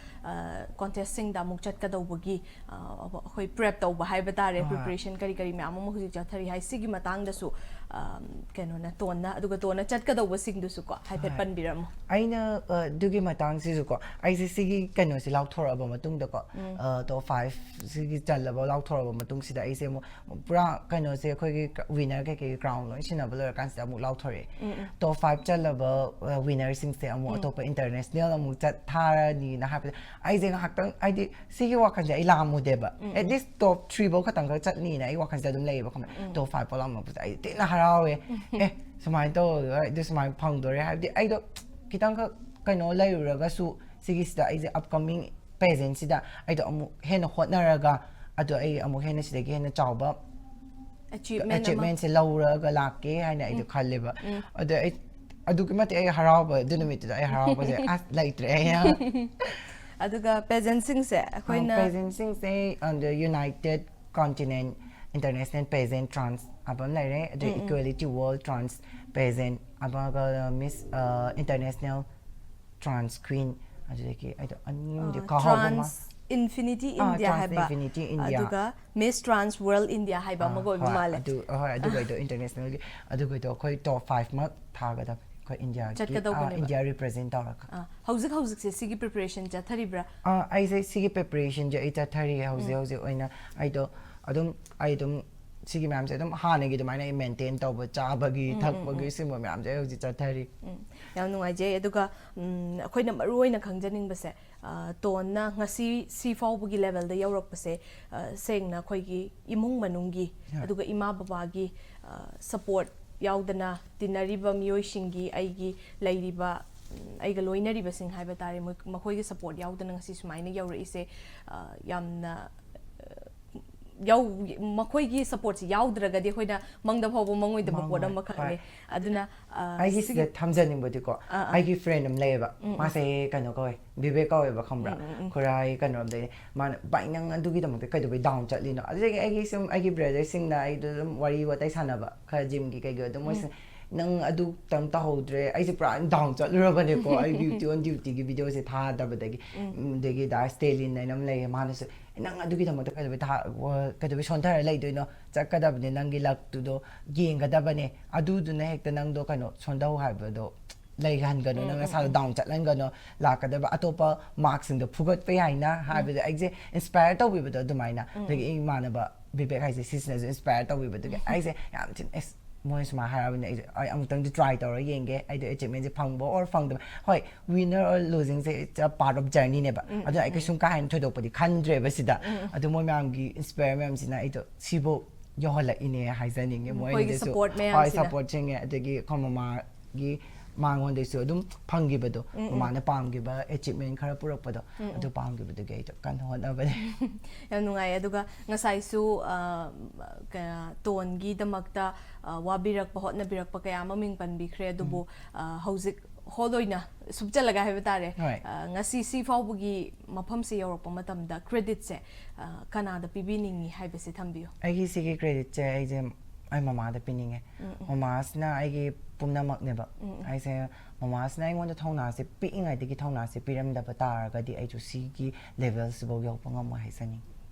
contestꯁꯤꯡꯗ ꯑꯃꯨꯛ ꯆꯠꯀꯗꯧꯕꯒꯤ ꯑ, ꯑꯩꯈꯣꯏ prep ꯇꯧꯕ ꯍꯥꯏꯕ ꯇꯥꯔꯦ, ꯍꯣꯏ꯫ Preparation ꯀꯔꯤ ꯀꯔꯤ ꯃꯌꯥꯝ ꯑꯃ ꯍꯧꯖꯤꯛ ꯆꯠꯊꯔꯤ ꯍꯥꯏ꯫ ꯁꯤꯒꯤ ꯃꯇꯥꯡꯗꯁꯨ ꯑ, ꯀꯩꯅꯣꯅ ꯇꯣꯟꯅ, ꯑꯗꯨꯒ ꯇꯣꯟꯅ ꯆꯠꯀꯗꯧꯕꯁꯤꯡꯗꯨꯁꯨꯀꯣ ꯍꯥꯏꯐꯦꯠ ꯍꯣꯏ꯫ ꯄꯟꯕꯤꯔꯝꯃꯣ꯫ ꯑꯩꯅ ꯑ, ꯑꯗꯨꯒꯤ ꯃꯇꯥꯡꯁꯤꯁꯨꯀꯣ, ꯑꯩꯁꯦ ꯁꯤꯒꯤ ꯀꯩꯅꯣꯁꯦ ꯂꯥꯎꯊꯣꯔꯛꯑꯕ ꯃꯇꯨꯡꯗꯀꯣ, ꯑ, top five ꯁꯤꯒꯤ ꯆꯜꯂꯕ ꯂꯥꯎꯊꯣꯔꯛꯑꯕ ꯃꯇꯨꯡꯁꯤꯗ ꯑꯩꯁꯦ ꯑꯃꯨꯛ ꯄꯨꯔꯥ ꯀꯩꯅꯣꯁꯦ ꯑꯩꯈꯣꯏꯒꯤ winner ꯀꯩꯀꯩ ꯒ꯭ꯔꯥꯎꯟ ꯂꯣꯏ ꯁꯤꯟꯅꯕ ꯂꯣꯏꯔꯀꯥꯟꯁꯤꯗ ꯑꯃꯨꯛ ꯂꯥꯎꯊꯣꯔꯛꯑꯦ꯫ ꯎꯝ, ꯎꯝ꯫ ꯇꯣꯞ ꯐꯥꯏꯚ ꯆꯜꯂꯕ, ꯑ, ꯋꯤꯅꯔꯁꯤꯡꯁꯦ ꯑꯃꯨꯛ ꯎꯝ꯫ ꯑꯇꯣꯞꯄ ꯏꯟꯇꯔꯅꯦꯁꯅꯦꯜ ꯑꯃꯨꯛ ꯆꯠꯊꯥꯔꯅꯤꯅ ꯍꯥꯏꯕꯗ ꯑꯩꯁꯦ ꯉꯥꯏꯍꯥꯛꯇꯪ, ꯍꯥꯏꯗꯤ, ꯁꯤꯒꯤ ꯋꯥꯈꯜꯁꯦ ꯑꯩ ꯂꯥꯛꯑꯝꯃꯨꯗꯦꯕ꯫ ꯎꯝ, ꯎꯝ꯫ ꯑꯦꯠ ꯂꯤꯁ ꯇꯣꯞ ꯊ꯭ꯔꯤ ꯐꯧ ꯈꯛꯇꯪ ꯈꯛ ꯆꯠꯅꯤꯅ ꯑꯩ ꯋꯥꯈꯜꯁꯦ ꯑꯗꯨꯝ ꯂꯩꯌꯦꯕ, ꯈꯪꯕ꯭ꯔꯥ? ꯎꯝ꯫ ꯇꯣꯞ ꯐꯥꯏꯚ ꯐꯥꯎ ꯂꯥꯛꯑꯝꯃꯛꯄꯁꯦ ꯑꯩ ꯊꯤꯅ ꯍꯔꯥꯎꯋꯦ꯫ ꯑꯦ, ꯁꯨꯃꯥꯏꯅ ꯇꯧꯔꯒ ꯑꯩꯗꯣ ꯁꯨꯃꯥꯏꯅ ꯐꯪꯗꯣꯔꯦ ꯍꯥꯏꯕꯗꯤ ꯑꯩꯗꯣ ꯈꯤꯇꯪꯈꯛ ꯀꯩꯅꯣ ꯂꯩꯔꯨꯔꯒꯁꯨ ꯁꯤꯒꯤꯁꯤꯗ ꯑꯩꯁꯦ ꯑꯞꯀꯃꯤꯡ ꯄꯦꯖꯦꯟꯁꯤꯗ ꯑꯩꯗꯣ ꯑꯃꯨꯛ ꯍꯦꯟꯅ ꯍꯣꯠꯅꯔꯒ ꯑꯗꯣ ꯑꯩ ꯑꯃꯨꯛ ꯍꯦꯟꯅ ꯁꯤꯗꯒꯤ ꯍꯦꯟꯅ ꯆꯥꯎꯕ ꯑꯆꯤꯞꯃꯦꯟ ꯑꯃ꯫ ꯑꯆꯤꯞꯃꯦꯟꯁꯦ ꯂꯧꯔꯒ ꯂꯥꯛꯀꯦ ꯍꯥꯏꯅ ꯑꯩꯗꯣ ꯎꯝ꯫ ꯈꯜꯂꯦꯕ꯫ ꯎꯝ꯫ ꯑꯗꯣ ꯑꯩ ꯑꯗꯨꯛꯀꯤ ꯃꯇꯤꯛ ꯑꯩ ꯍꯔꯥꯎꯕ, ꯑꯗꯨ ꯅꯨꯃꯤꯠꯇꯨꯗ ꯑꯩ ꯍꯔꯥꯎꯕꯁꯦ ꯑꯁ ꯂꯩꯇ꯭ꯔꯦ ꯑꯩ꯫ ꯑꯗꯨꯒ ꯄꯦꯖꯦꯟꯁꯤꯡꯁꯦ ꯑꯩꯈꯣꯏꯅ ꯄꯦꯖꯦꯟꯁꯤꯡꯁꯦ, ꯑꯗ, ꯌꯨꯅꯥꯏꯇꯦꯠ ꯀꯣꯟꯇꯤꯅꯦꯟ ꯏꯟꯇꯔꯅꯦꯁꯅꯦꯜ ꯄꯦꯖꯦꯟ ꯇ꯭ꯔꯥꯟꯁ ꯍꯥꯏꯕ ꯑꯃ ꯂꯩꯔꯦ, ꯑꯗꯩ ꯎꯝ, ꯎꯝ꯫ ꯏꯀ꯭ꯋꯦꯂꯤꯇꯤ ꯋꯥꯔꯜ ꯇ꯭ꯔꯥꯟꯁ ꯄꯦꯖꯦꯟ, ꯑꯃꯒ ꯃꯤꯁ, ꯑ, ꯏꯟꯇꯔꯅꯦꯁꯅꯦꯜ ꯇ꯭ꯔꯥꯟꯁ ꯀ꯭ꯋꯤꯟ, ꯑꯗꯨꯗꯒꯤ ꯑꯩꯗꯣ ꯑꯅꯤꯃꯨꯛꯇꯤ ꯑ, ꯀꯥꯎꯍꯧꯕ ꯃꯥ-, ꯇ꯭ꯔꯥꯟꯁ ꯏꯟꯐꯤꯅꯤꯇꯤ ꯑꯥ, ꯏꯟꯗꯤꯌꯥ ꯇ꯭ꯔꯥꯟꯁ ꯍꯥꯏꯕ, ꯏꯟꯐꯤꯅꯤꯇꯤ ꯏꯟꯗꯤꯌꯥ꯫ ꯑꯗꯨꯒ ꯃꯤꯁ ꯇ꯭ꯔꯥꯟꯁ ꯋꯥꯔꯜ ꯏꯟꯗꯤꯌꯥ ꯍꯥꯏꯕ ꯑꯥ, ꯑꯃꯒ ꯑꯣꯏꯕ ꯍꯣꯏ, ꯃꯥꯜꯂꯦ꯫ ꯑꯗꯨ, ꯍꯣꯏ, ꯑꯗꯨꯒꯩꯗꯣ ꯏꯟꯇꯔꯅꯦꯁꯅꯦꯜꯒꯤ, ꯑꯗꯨꯒꯩꯗꯣ ꯑꯩꯈꯣꯏ ꯇꯣꯞ ꯐꯥꯏꯚ ꯃꯛ ꯊꯥꯒꯗꯕꯅꯤ ꯑꯩꯈꯣꯏ ꯏꯟꯗꯤꯌꯥꯒꯤ, ꯑꯥ, ꯆꯠꯀꯗꯧꯕꯅꯦꯕ꯫ ꯏꯟꯗꯤꯌꯥ ꯔꯤꯄ꯭ꯔꯖꯦꯟ ꯇꯧꯔꯒ꯫ ꯑꯥ, ꯍꯧꯖꯤꯛ ꯍꯧꯖꯤꯛꯁꯦ ꯁꯤꯒꯤ ꯄ꯭ꯔꯤꯄꯦꯔꯦꯁꯟ ꯆꯠꯊꯔꯤꯕ꯭ꯔꯥ? ꯑꯥ, ꯑꯩꯁꯦ ꯁꯤꯒꯤ ꯄ꯭ꯔꯤꯄꯦꯔꯦꯁꯟꯁꯦ ꯑꯩ ꯆꯠꯊꯔꯤꯌꯦ ꯍꯧꯖꯤꯛ ꯎꯝ꯫ ꯍꯧꯖꯤꯛ ꯑꯣꯏꯅ꯫ ꯑꯩꯗꯣ ꯑꯗꯨꯝ, ꯑꯩ ꯑꯗꯨꯝ ꯁꯤꯒꯤ ꯃꯌꯥꯝꯁꯦ ꯑꯗꯨꯝ ꯍꯥꯟꯅꯒꯤ ꯑꯗꯨꯃꯥꯏꯅ ꯑꯩ ꯃꯦꯟꯇꯦꯟ ꯇꯧꯕ, ꯆꯥꯕꯒꯤ, ꯎꯝ, ꯎꯝ, ꯊꯛꯄꯒꯤ, ꯎꯝ꯫ ꯁꯤꯒꯨꯝꯕ ꯃꯌꯥꯝꯁꯦ ꯑꯩ ꯍꯧꯖꯤꯛ ꯆꯠꯊꯔꯤ꯫ ꯎꯝ, ꯌꯥꯝ ꯅꯨꯡꯉꯥꯏꯖꯩ꯫ ꯑꯗꯨꯒ, ꯎꯝ, ꯑꯩꯈꯣꯏꯅ ꯃꯔꯨ ꯑꯣꯏꯅ ꯈꯪꯖꯅꯤꯡꯕꯁꯦ, ꯑ, ꯇꯣꯟꯅ ꯉꯁꯤ ꯁꯤ ꯐꯥꯎꯕꯒꯤ ꯂꯦꯚꯦꯜꯗ ꯌꯧꯔꯛꯄꯁꯦ, ꯑ, ꯁꯦꯡꯅ ꯑꯩꯈꯣꯏꯒꯤ ꯏꯃꯨꯡ ꯃꯅꯨꯡꯒꯤ, ꯍꯣꯏ꯫ ꯑꯗꯨꯒ ꯏꯃꯥ ꯕꯕꯥꯒꯤ, ꯑ, ꯁꯄꯣꯔꯠ ꯌꯥꯎꯗꯅ, ꯇꯤꯟꯅꯔꯤꯕ ꯃꯤꯑꯣꯏꯁꯤꯡꯒꯤ, ꯑꯩꯒꯤ ꯂꯩꯔꯤꯕ, ꯎꯝ, ꯑꯩꯒ ꯂꯣꯏꯅꯔꯤꯕꯁꯤꯡ ꯍꯥꯏꯕ ꯇꯥꯔꯦ, ꯃꯣꯏ-, ꯃꯈꯣꯏꯒꯤ ꯁꯄꯣꯔꯠ ꯌꯥꯎꯗꯅ ꯉꯁꯤ ꯁꯨꯃꯥꯏꯅ ꯌꯧꯔꯛꯏꯁꯦ, ꯑ, ꯌꯥꯝꯅ, ꯑ, ꯌꯥꯎ-, ꯃꯈꯣꯏꯒꯤ ꯁꯄꯣꯔꯠꯁꯤ ꯌꯥꯎꯗ꯭ꯔꯒꯗꯤ ꯑꯩꯈꯣꯏꯅ ꯃꯪꯗ ꯐꯥꯎꯕ ꯃꯪꯉꯣꯏꯗꯕ ꯄꯣꯠ ꯃꯪꯉꯣꯏ, ꯑꯃꯈꯛꯅꯦ꯫ ꯍꯣꯏ꯫ ꯑꯗꯨꯅ, ꯑ, ꯑꯩꯒꯤ ꯁꯤꯒꯤ ꯁꯤꯗ ꯊꯝꯖꯅꯤꯡꯕꯗꯤꯀꯣ, ꯑꯥ, ꯑꯥ꯫ ꯑꯩꯒꯤ ꯐ꯭ꯔꯦꯟ ꯑꯃ ꯂꯩꯌꯦꯕ, ꯎꯝ, ꯎꯝ꯫ ꯃꯥꯁꯦ ꯀꯩꯅꯣ ꯀꯧꯋꯦ, ꯕꯤꯕꯦꯛ ꯀꯧꯋꯦꯕ, ꯈꯪꯕ꯭ꯔꯥ? ꯎꯝ, ꯎꯝ, ꯎꯝ꯫ ꯈꯨꯔꯥꯏ ꯀꯩꯅꯣꯔꯣꯝꯗꯩꯅꯦ꯫ ꯃꯥꯅ, "ꯚꯥꯏ, ꯅꯪ ꯑꯗꯨꯒꯤꯗꯃꯛꯇ ꯀꯩꯗꯧꯕꯩ ꯗꯥꯎꯟ ꯆꯠꯂꯤꯅꯣ?" ꯑꯗꯨꯗꯒꯤ ꯑꯩꯒꯤ ꯁꯨꯝ, ꯑꯩꯒꯤ ꯕ꯭ꯔꯗꯔꯁꯤꯡꯅ ꯑꯩꯗꯣ ꯑꯗꯨꯝ ꯋꯥꯔꯤ ꯋꯥꯇꯥꯏ ꯁꯥꯟꯅꯕ ꯈꯔ ꯖꯤꯝꯒꯤ ꯀꯩꯒꯤ, ꯑꯗꯨꯝ ꯎꯝ꯫ ꯃꯣꯏꯁꯤꯅ, "ꯅꯪ ꯑꯗꯨꯇꯪ ꯇꯧꯍꯧꯗ꯭ꯔꯦ, ꯑꯩꯁꯦ ꯄꯨꯔꯥ ꯗꯥꯎꯟ ꯆꯠꯂꯨꯔꯕꯅꯦꯀꯣ, ꯑꯩ ꯕ꯭ꯌꯨꯇꯤ ꯑꯣꯟ ꯗ꯭ꯌꯨꯇꯤꯒꯤ ꯚꯤꯗꯤꯑꯣꯁꯦ ꯊꯥꯗꯕꯗꯒꯤ"꯫ ꯎꯝ꯫ ꯎꯝ, ꯑꯗꯒꯤ ꯗꯥ ꯁ꯭ꯇꯦꯂꯤꯟ ꯍꯥꯏꯅ ꯑꯃ ꯂꯩꯌꯦ, ꯃꯥꯅꯁꯨ, "ꯅꯪ ꯑꯗꯨꯒꯤꯗꯃꯛꯇ ꯀꯩꯗꯧꯕꯩ ꯊꯥ-, ꯋꯥ-, ꯀꯩꯗꯧꯕꯩ ꯁꯣꯟꯊꯔ ꯂꯩꯗꯣꯏꯅꯣ? ꯆꯠꯀꯗꯕꯅꯦ, ꯅꯪꯒꯤ ꯂꯛꯇꯨꯗꯣ ꯌꯦꯡꯒꯗꯕꯅꯦ, ꯑꯗꯨꯗꯨꯅ ꯍꯦꯛꯇ ꯅꯪꯗꯣ ꯀꯩꯅꯣ ꯁꯣꯟꯊꯧ ꯍꯥꯏꯕꯗꯣ ꯂꯩꯍꯟꯒꯅꯨ, ꯎꯝ, ꯅꯪ ꯎꯝ, ꯅꯁꯥꯗꯣ ꯎꯝ꯫ ꯗꯥꯎꯟ ꯆꯠꯍꯟꯒꯅꯨ, ꯂꯥꯛꯀꯗꯕ ꯑꯇꯣꯞꯄ ꯃꯥꯔꯛꯁꯤꯡꯗꯣ ꯐꯨꯒꯠꯄ ꯌꯥꯏꯅ" ꯎꯝ꯫ ꯍꯥꯏꯕꯗ ꯑꯩꯁꯦ ꯏꯟꯁꯄꯥꯌꯔ ꯇꯧꯕꯤꯕꯗꯣ ꯑꯗꯨꯃꯥꯏꯅ꯫ ꯎꯝ꯫ ꯑꯗꯒꯤ ꯏꯃꯥꯟꯅꯕ ꯕꯤꯕꯦꯛ ꯍꯥꯏꯁꯦ ꯁꯤꯁꯤꯅꯁꯨ ꯏꯟꯁꯄꯥꯌꯔ ꯇꯧꯕꯤꯕꯗꯨꯒꯤ ꯑꯩꯁꯦ ꯌꯥꯝ ꯊꯤꯅ ꯑꯦꯁ ꯃꯣꯏ ꯁꯨꯃꯥꯏꯅ ꯍꯥꯏꯔꯕꯅꯤꯅ ꯑꯩꯁꯦ ꯑꯩ ꯑꯃꯨꯛꯇꯪꯗꯤ ꯇ꯭ꯔꯥꯏ ꯇꯧꯔ ꯌꯦꯡꯒꯦ꯫ ꯑꯩꯗꯣ ꯑꯦꯆꯤꯞꯃꯦꯟꯁꯦ ꯐꯪꯕ ꯑꯣꯔ ꯐꯪꯗꯕ, ꯍꯣꯏ, ꯋꯤꯟꯅꯔ ꯑꯣꯔ ꯂꯨꯖꯤꯡꯁꯦ ꯏꯠꯁ ꯑ ꯄꯥꯔꯠ ꯑꯣꯐ ꯖꯔꯅꯤꯅꯦꯕ꯫ ꯑꯗꯨꯅ ꯑꯩ ꯀꯩꯁꯨꯝ ꯀꯥ ꯍꯦꯟꯅ ꯊꯣꯏꯗꯣꯛꯄꯗꯤ ꯈꯟꯗ꯭ꯔꯦꯕ ꯁꯤꯗ꯫ ꯑꯗꯣ ꯃꯣꯏ ꯃꯌꯥꯝꯒꯤ ꯏꯟꯁꯄꯥꯌꯔ ꯃꯌꯥꯝꯁꯤꯅ ꯑꯩꯗꯣ ꯁꯤꯐꯧ ꯌꯧꯍꯜꯂꯛꯏꯅꯦ ꯍꯥꯏꯖꯅꯤꯡꯉꯦ꯫ ꯃꯈꯣꯏꯒꯤ ꯃꯣꯏꯗꯁꯨ support ꯍꯣꯏ ꯃꯌꯥꯝꯁꯤꯅ꯫ ꯁꯞꯄꯣꯔꯠꯁꯤꯡꯉꯦ꯫ ꯑꯗꯒꯤ ꯑꯩꯈꯣꯏ ꯃꯃꯥꯒꯤ ꯃꯉꯣꯟꯗꯩꯁꯨ ꯑꯗꯨꯝ ꯐꯪꯈꯤꯕꯗꯣ, ꯃꯃꯥꯅ ꯄꯥꯝꯈꯤꯕ ꯑꯦꯆꯤꯞꯃꯦꯟ ꯈꯔ ꯄꯨꯔꯛꯄꯗꯣ, ꯑꯗꯨ ꯄꯥꯝꯈꯤꯕꯗꯨꯒꯤ ꯑꯩꯗꯣ ꯀꯟꯅ ꯍꯣꯠꯅꯕꯅꯦ꯫ ꯌꯥꯝ ꯅꯨꯡꯉꯥꯏ꯫ ꯑꯗꯨꯒ ꯉꯁꯥꯏꯁꯨ ꯑ, ꯀ- ꯇꯣꯟꯒꯤꯗꯃꯛꯇ ꯑ, ꯋꯥꯕꯤꯔꯛꯄ ꯍꯣꯠꯅꯕꯤꯔꯛꯄ ꯀꯌꯥ ꯑꯃ ꯃꯤꯡ ꯄꯟꯕꯤꯈ꯭ꯔꯦ꯫ ꯑꯗꯨꯕꯨ ꯑ, ꯍꯧꯖꯤꯛ ꯍꯣꯜ ꯑꯣꯏꯅ ꯁꯨꯞꯆꯜꯂꯒ ꯍꯥꯏꯕ ꯇꯥꯔꯦ, ꯍꯣꯏ꯫ ꯑ, ꯉꯁꯤ ꯁꯤ ꯐꯥꯎꯕꯒꯤ ꯃꯐꯝꯁꯦ ꯌꯧꯔꯛꯄ ꯃꯇꯝꯗ ꯀ꯭ꯔꯦꯗꯤꯠꯁꯦ ꯑ, ꯀꯅꯥꯗ ꯄꯤꯕꯤꯅꯤꯡꯉꯤ ꯍꯥꯏꯕꯁꯦ ꯊꯝꯕꯤꯌꯨ꯫ ꯑꯩꯒꯤ ꯁꯤꯒꯤ ꯀ꯭ꯔꯦꯗꯤꯠꯁꯦ ꯑꯩꯁꯦ ꯑꯩ ꯃꯃꯥꯗ ꯄꯤꯅꯤꯡꯉꯦ꯫ ꯃꯃꯥꯁꯤꯅ ꯑꯩꯒꯤ ꯄꯨꯝꯅꯃꯛꯅꯦꯕ꯫ ꯑꯩꯁꯦ ꯃꯃꯥꯁꯤꯅ ꯑꯩꯉꯣꯟꯗ ꯊꯧꯅꯥꯁꯦ ꯄꯤꯛꯏꯉꯩꯗꯒꯤ ꯊꯧꯅꯥꯁꯦ ꯄꯤꯔꯝꯗꯕ ꯇꯥꯔꯒꯗꯤ ꯑꯩꯁꯨ ꯁꯤꯒꯤ ꯂꯦꯚꯦꯜꯁꯤꯐꯧ ꯌꯧꯕ ꯉꯝꯃꯣꯏ ꯍꯥꯏꯖꯅꯤꯡꯉꯤ꯫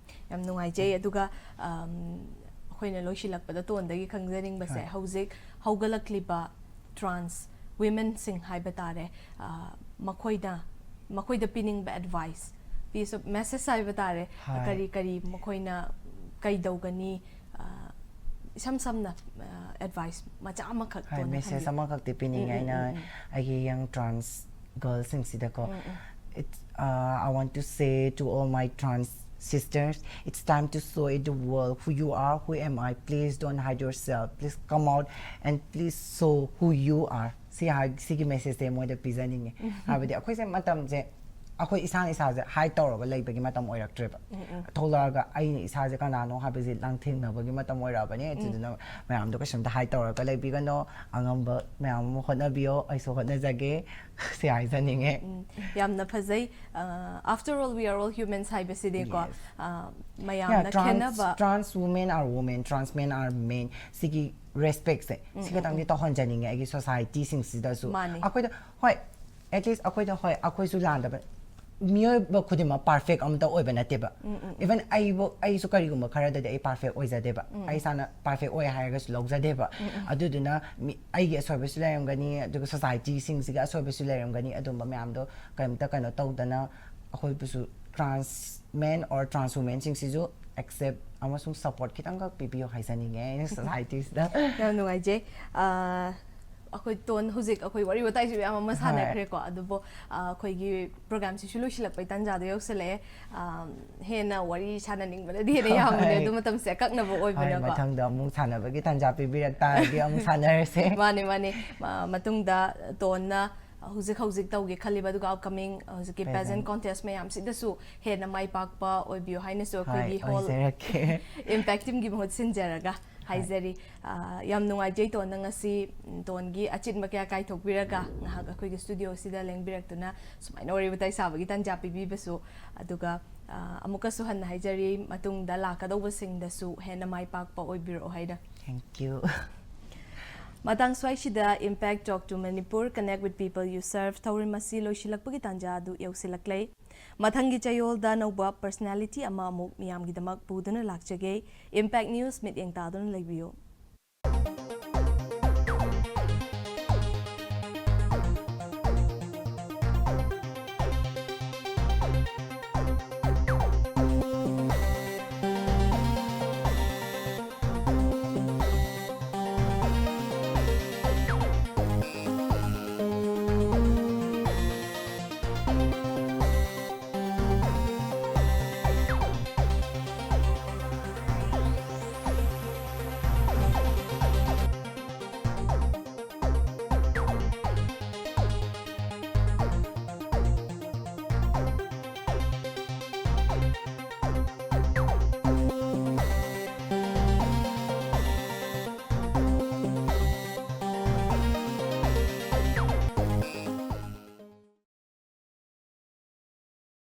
ꯌꯥꯝ ꯅꯨꯡꯉꯥꯏꯖꯩ꯫ ꯑꯗꯨꯒ ꯑꯝ, ꯑꯩꯈꯣꯏꯅ ꯂꯣꯏꯁꯤꯜꯂꯛꯄꯗ ꯇꯣꯟꯗꯒꯤ ꯈꯪꯖꯅꯤꯡꯕꯁꯦ, ꯍꯣꯏ꯫ ꯍꯧꯖꯤꯛ ꯍꯧꯒꯠꯂꯛꯂꯤꯕ ꯇ꯭ꯔꯥꯟꯁ ꯋꯤꯃꯦꯟꯁꯤꯡ ꯍꯥꯏꯕ ꯇꯥꯔꯦ, ꯑ, ꯃꯈꯣꯏꯗ ꯃꯈꯣꯏꯗ ꯄꯤꯅꯤꯡꯕ ꯑꯦꯗꯚꯥꯏꯁ, ꯄꯤꯁ ꯃꯦꯁꯦꯖ ꯍꯥꯏꯕ ꯇꯥꯔꯦ, ꯍꯣꯏ꯫ ꯀꯔꯤ ꯀꯔꯤ ꯃꯈꯣꯏꯅ ꯀꯩꯗꯧꯒꯅꯤ? ꯑ, ꯏꯁꯝ ꯁꯝꯅ ꯑꯦꯗꯚꯥꯏꯁ ꯃꯆꯥ ꯑꯃꯈꯛ ꯍꯣꯏ, ꯇꯣꯟꯅ ꯃꯦꯁꯦꯖ ꯊꯝꯕꯤꯌꯨ꯫ ꯑꯃꯈꯛꯇꯤ ꯄꯤꯅꯤꯡꯉꯦ ꯎꯝ, ꯎꯝ, ꯑꯩꯅ ꯎꯝ, ꯎꯝ꯫ ꯑꯩꯒꯤ ꯌꯪ trans ꯒꯔꯜꯁꯤꯡꯁꯤꯗꯀꯣ꯫ It's, uh, I want to say to all my trans sisters, it's time to show it the world who you are, who am I. Please don't hide yourself. Please come out and please show who you are. ꯁꯤ ꯍꯥꯏ ꯁꯤꯒꯤ ꯃꯦꯁꯦꯖꯁꯦ ꯃꯣꯏꯗ ꯄꯤꯖꯅꯤꯡꯉꯦ꯫ ꯍꯥꯏꯕꯗꯤ ꯑꯩꯈꯣꯏꯁꯦ ꯃꯇꯝꯁꯦ ꯑꯩꯈꯣꯏ ꯏꯁꯥꯅ ꯏꯁꯥꯁꯦ ꯍꯥꯏꯠ ꯇꯧꯔꯒ ꯂꯩꯕꯒꯤ ꯃꯇꯝ ꯑꯣꯏꯔꯛꯇ꯭ꯔꯦꯕ꯫ ꯊꯣꯛꯂꯛꯑꯒ ꯑꯩꯅ ꯏꯁꯥꯁꯦ ꯀꯅꯥꯅꯣ ꯍꯥꯏꯕꯁꯦ ꯂꯥꯡꯊꯦꯡꯅꯕꯒꯤ ꯃꯇꯝ ꯑꯣꯏꯔꯛꯑꯕꯅꯤ꯫ ꯑꯗꯨꯗꯨꯅ ꯃꯌꯥꯝꯗꯣ ꯀꯩꯁꯨꯝꯇ ꯍꯥꯏꯠ ꯇꯧꯔꯒ ꯂꯩꯕꯤꯒꯅꯣ꯫ ꯑꯉꯝꯕ ꯃꯌꯥꯝ ꯑꯃ ꯍꯣꯠꯅꯕꯤꯌꯣ꯫ ꯑꯩꯁꯨ ꯍꯣꯠꯅꯖꯒꯦ꯫ ꯁꯤ ꯍꯥꯏꯖꯅꯤꯡꯉꯦ꯫ ꯎꯝ, ꯌꯥꯝꯅ ꯐꯖꯩ꯫ ꯑ, after all, we are all humans ꯍꯥꯏꯕꯁꯤꯗꯤꯀꯣ, Yes. ꯑ, Yeah, ꯃꯌꯥꯝꯅ trans, ꯈꯦꯠꯅꯕ trans women are women, trans men are men꯫ ꯁꯤꯒꯤ ꯔꯦꯁꯄꯦꯛꯁꯦ ꯁꯤ ꯈꯛꯇꯪꯗꯤ ꯇꯧꯍꯟꯖꯅꯤꯡꯉꯦ ꯑꯩꯒꯤ ꯁꯣꯁꯥꯏꯇꯤꯁꯤꯡꯁꯤꯗꯁꯨ꯫ ꯃꯥꯅꯤ꯫ ꯑꯩꯈꯣꯏꯗ ꯍꯣꯏ, ꯑꯦꯠꯂꯤꯁ ꯑꯩꯈꯣꯏꯗ ꯍꯣꯏ ꯑꯩꯈꯣꯏꯁꯨ ꯂꯥꯟꯗꯕ ꯃꯤꯑꯣꯏꯕ ꯈꯨꯗꯤꯡꯃꯛ ꯄꯥꯔꯐꯦꯛ ꯑꯝꯇ ꯑꯣꯏꯕ ꯅꯠꯇꯦꯕ꯫ ꯏꯚꯟ ꯑꯩꯕꯨ ꯑꯩꯁꯨ ꯀꯔꯤꯒꯨꯝꯕ ꯈꯔꯗꯗꯤ ꯑꯩ ꯄꯥꯔꯐꯦꯛ ꯑꯣꯏꯖꯗꯦꯕ꯫ ꯑꯩ ꯏꯁꯥꯅ ꯄꯥꯔꯐꯦꯛ ꯑꯣꯏ ꯍꯥꯏꯔꯒꯁꯨ ꯂꯧꯖꯗꯦꯕ꯫ ꯑꯗꯨꯗꯨꯅ ꯃꯤ ꯑꯩꯒꯤ ꯑꯁꯣꯏꯕꯁꯨ ꯂꯩꯔꯝꯒꯅꯤ, ꯑꯗꯨꯒ ꯁꯣꯁꯥꯏꯇꯤꯁꯤꯡꯁꯤꯒꯤ ꯑꯁꯣꯏꯕꯁꯨ ꯂꯩꯔꯝꯒꯅꯤ꯫ ꯑꯗꯨꯝꯕ ꯃꯌꯥꯝꯗꯣ ꯀꯔꯤꯝꯇ ꯀꯩꯅꯣ ꯇꯧꯗꯅ ꯑꯩꯈꯣꯏꯕꯨꯁꯨ ꯇ꯭ꯔꯥꯟꯁ ꯃꯦꯟ ꯑꯣꯔ ꯇ꯭ꯔꯥꯟꯁ ꯋꯨꯃꯦꯟꯁꯤꯡꯁꯤꯁꯨ ꯑꯦꯛꯁꯦꯞ ꯑꯃꯁꯨꯡ ꯁꯄꯣꯔꯠ ꯈꯤꯇꯪꯈꯛ ꯄꯤꯕꯤꯌꯨ ꯍꯥꯏꯖꯅꯤꯡꯉꯦ ꯑꯩꯅ ꯁꯣꯁꯥꯏꯇꯤꯁꯤꯗ꯫ ꯌꯥꯝ ꯅꯨꯡꯉꯥꯏꯖꯩ꯫ ꯑꯥ, ꯑꯩꯈꯣꯏ ꯇꯣꯟ ꯍꯧꯖꯤꯛ ꯑꯩꯈꯣꯏ ꯋꯥꯔꯤ ꯋꯥꯇꯥꯏꯁꯨ ꯃꯌꯥꯝ ꯑꯃ ꯍꯣꯏ꯫ ꯁꯥꯟꯅꯈ꯭ꯔꯦꯀꯣ, ꯑꯗꯨꯕꯨ ꯑꯥ, ꯑꯩꯈꯣꯏꯒꯤ ꯄ꯭ꯔꯣꯒ꯭ꯔꯥꯝꯁꯤꯁꯨ ꯂꯣꯏꯁꯤꯜꯂꯛꯄꯩ ꯇꯥꯟꯖꯥꯗꯣ ꯌꯧꯁꯜꯂꯛꯑꯦ꯫ ꯑꯥ, ꯍꯦꯟꯅ ꯋꯥꯔꯤ ꯁꯥꯟꯅꯅꯤꯡꯕꯗꯗꯤ ꯍꯦꯟꯅ ꯌꯥꯝꯕꯅꯦ, ꯍꯣꯏ꯫ ꯑꯗꯨ ꯃꯇꯝꯁꯦ ꯑꯀꯛꯅꯕ ꯍꯣꯏ, ꯑꯣꯏꯕꯅꯀꯣ꯫ ꯃꯊꯪꯗ ꯑꯃꯨꯛ ꯁꯥꯟꯅꯕꯒꯤ ꯇꯥꯟꯖꯥ ꯄꯤꯕꯤꯔꯛ ꯇꯥꯔꯗꯤ ꯑꯃꯨꯛ ꯁꯥꯟꯅꯔꯁꯦ꯫ ꯃꯥꯅꯦ, ꯃꯥꯅꯦ꯫ ꯃ-, ꯃꯇꯨꯡꯗ ꯇꯣꯟꯅ ꯍꯧꯖꯤꯛ ꯍꯧꯖꯤꯛ ꯇꯧꯒꯦ ꯈꯜꯂꯤꯕ, ꯑꯗꯨꯒ ꯑꯞꯀꯃꯤꯡ ꯍꯧꯖꯤꯛꯀꯤ Present. ꯄꯦꯖꯦꯟ ꯀꯣꯟꯇꯦꯁ ꯃꯌꯥꯝꯁꯤꯗꯁꯨ ꯍꯦꯟꯅ ꯃꯥꯏ ꯄꯥꯛꯄ ꯑꯣꯏꯕꯤꯌꯨ ꯍꯥꯏꯅꯁꯨ ꯍꯣꯏ, ꯑꯩꯈꯣꯏꯒꯤ ꯍꯣꯜ ꯑꯣꯏꯖꯔꯛꯀꯦ꯫ ꯏꯝꯄꯦꯛ ꯇꯤꯝꯒꯤ ꯃꯍꯨꯠ ꯁꯤꯟꯖꯔꯒ ꯍꯥꯏꯖꯔꯤ꯫ ꯑꯥ, ꯌꯥꯝ ꯅꯨꯡꯉꯥꯏꯖꯩ ꯇꯣꯟꯅ ꯉꯁꯤ, ꯎꯝ, ꯇꯣꯟꯒꯤ ꯑꯆꯤꯟꯕ ꯀꯌꯥ ꯀꯥꯏꯊꯣꯛꯄꯤꯔꯒ ꯉꯥꯏꯍꯥꯛ ꯑꯩꯈꯣꯏꯒꯤ ꯁ꯭ꯇꯨꯗꯤꯑꯣꯁꯤꯗ ꯂꯦꯡꯕꯤꯔꯛꯇꯨꯅ ꯁꯨꯃꯥꯏꯅ ꯋꯥꯔꯤ ꯋꯥꯇꯥꯏ ꯁꯥꯕꯒꯤ ꯇꯥꯟꯖꯥ ꯄꯤꯕꯤꯕꯁꯨ, ꯑꯗꯨꯒ, ꯑꯥ, ꯑꯃꯨꯛꯀꯁꯨ ꯍꯟꯅ ꯍꯥꯏꯖꯔꯤ, ꯃꯇꯨꯡꯗ ꯂꯥꯛꯀꯗꯧꯕꯁꯤꯡꯗꯁꯨ ꯍꯦꯟꯅ ꯃꯥꯏ ꯄꯥꯛꯄ ꯑꯣꯏꯕꯤꯔꯛꯑꯣ ꯍꯥꯏꯅ꯫ Thank you. ꯃꯇꯥꯡ ꯁ꯭ꯋꯥꯏꯁꯤꯗ Impact Talk to Manipur, Connect with People You Serve ꯊꯧꯔꯝ ꯑꯁꯤ ꯂꯣꯏꯁꯤꯜꯂꯛꯄꯒꯤ ꯇꯥꯟꯖꯥ ꯑꯗꯨ ꯌꯧꯁꯤꯜꯂꯛꯂꯦ꯫ ꯃꯊꯪꯒꯤ ꯆꯌꯣꯜꯗ ꯑꯅꯧꯕ ꯄꯔꯁꯅꯦꯂꯤꯇꯤ ꯑꯃ ꯑꯃꯨꯛ ꯃꯤꯌꯥꯝꯒꯤꯗꯃꯛ ꯄꯨꯗꯨꯅ ꯂꯥꯛꯆꯒꯦ꯫ Impact News ꯃꯤꯠꯌꯦꯡ ꯇꯥꯗꯨꯅ ꯂꯩꯕꯤꯌꯨ꯫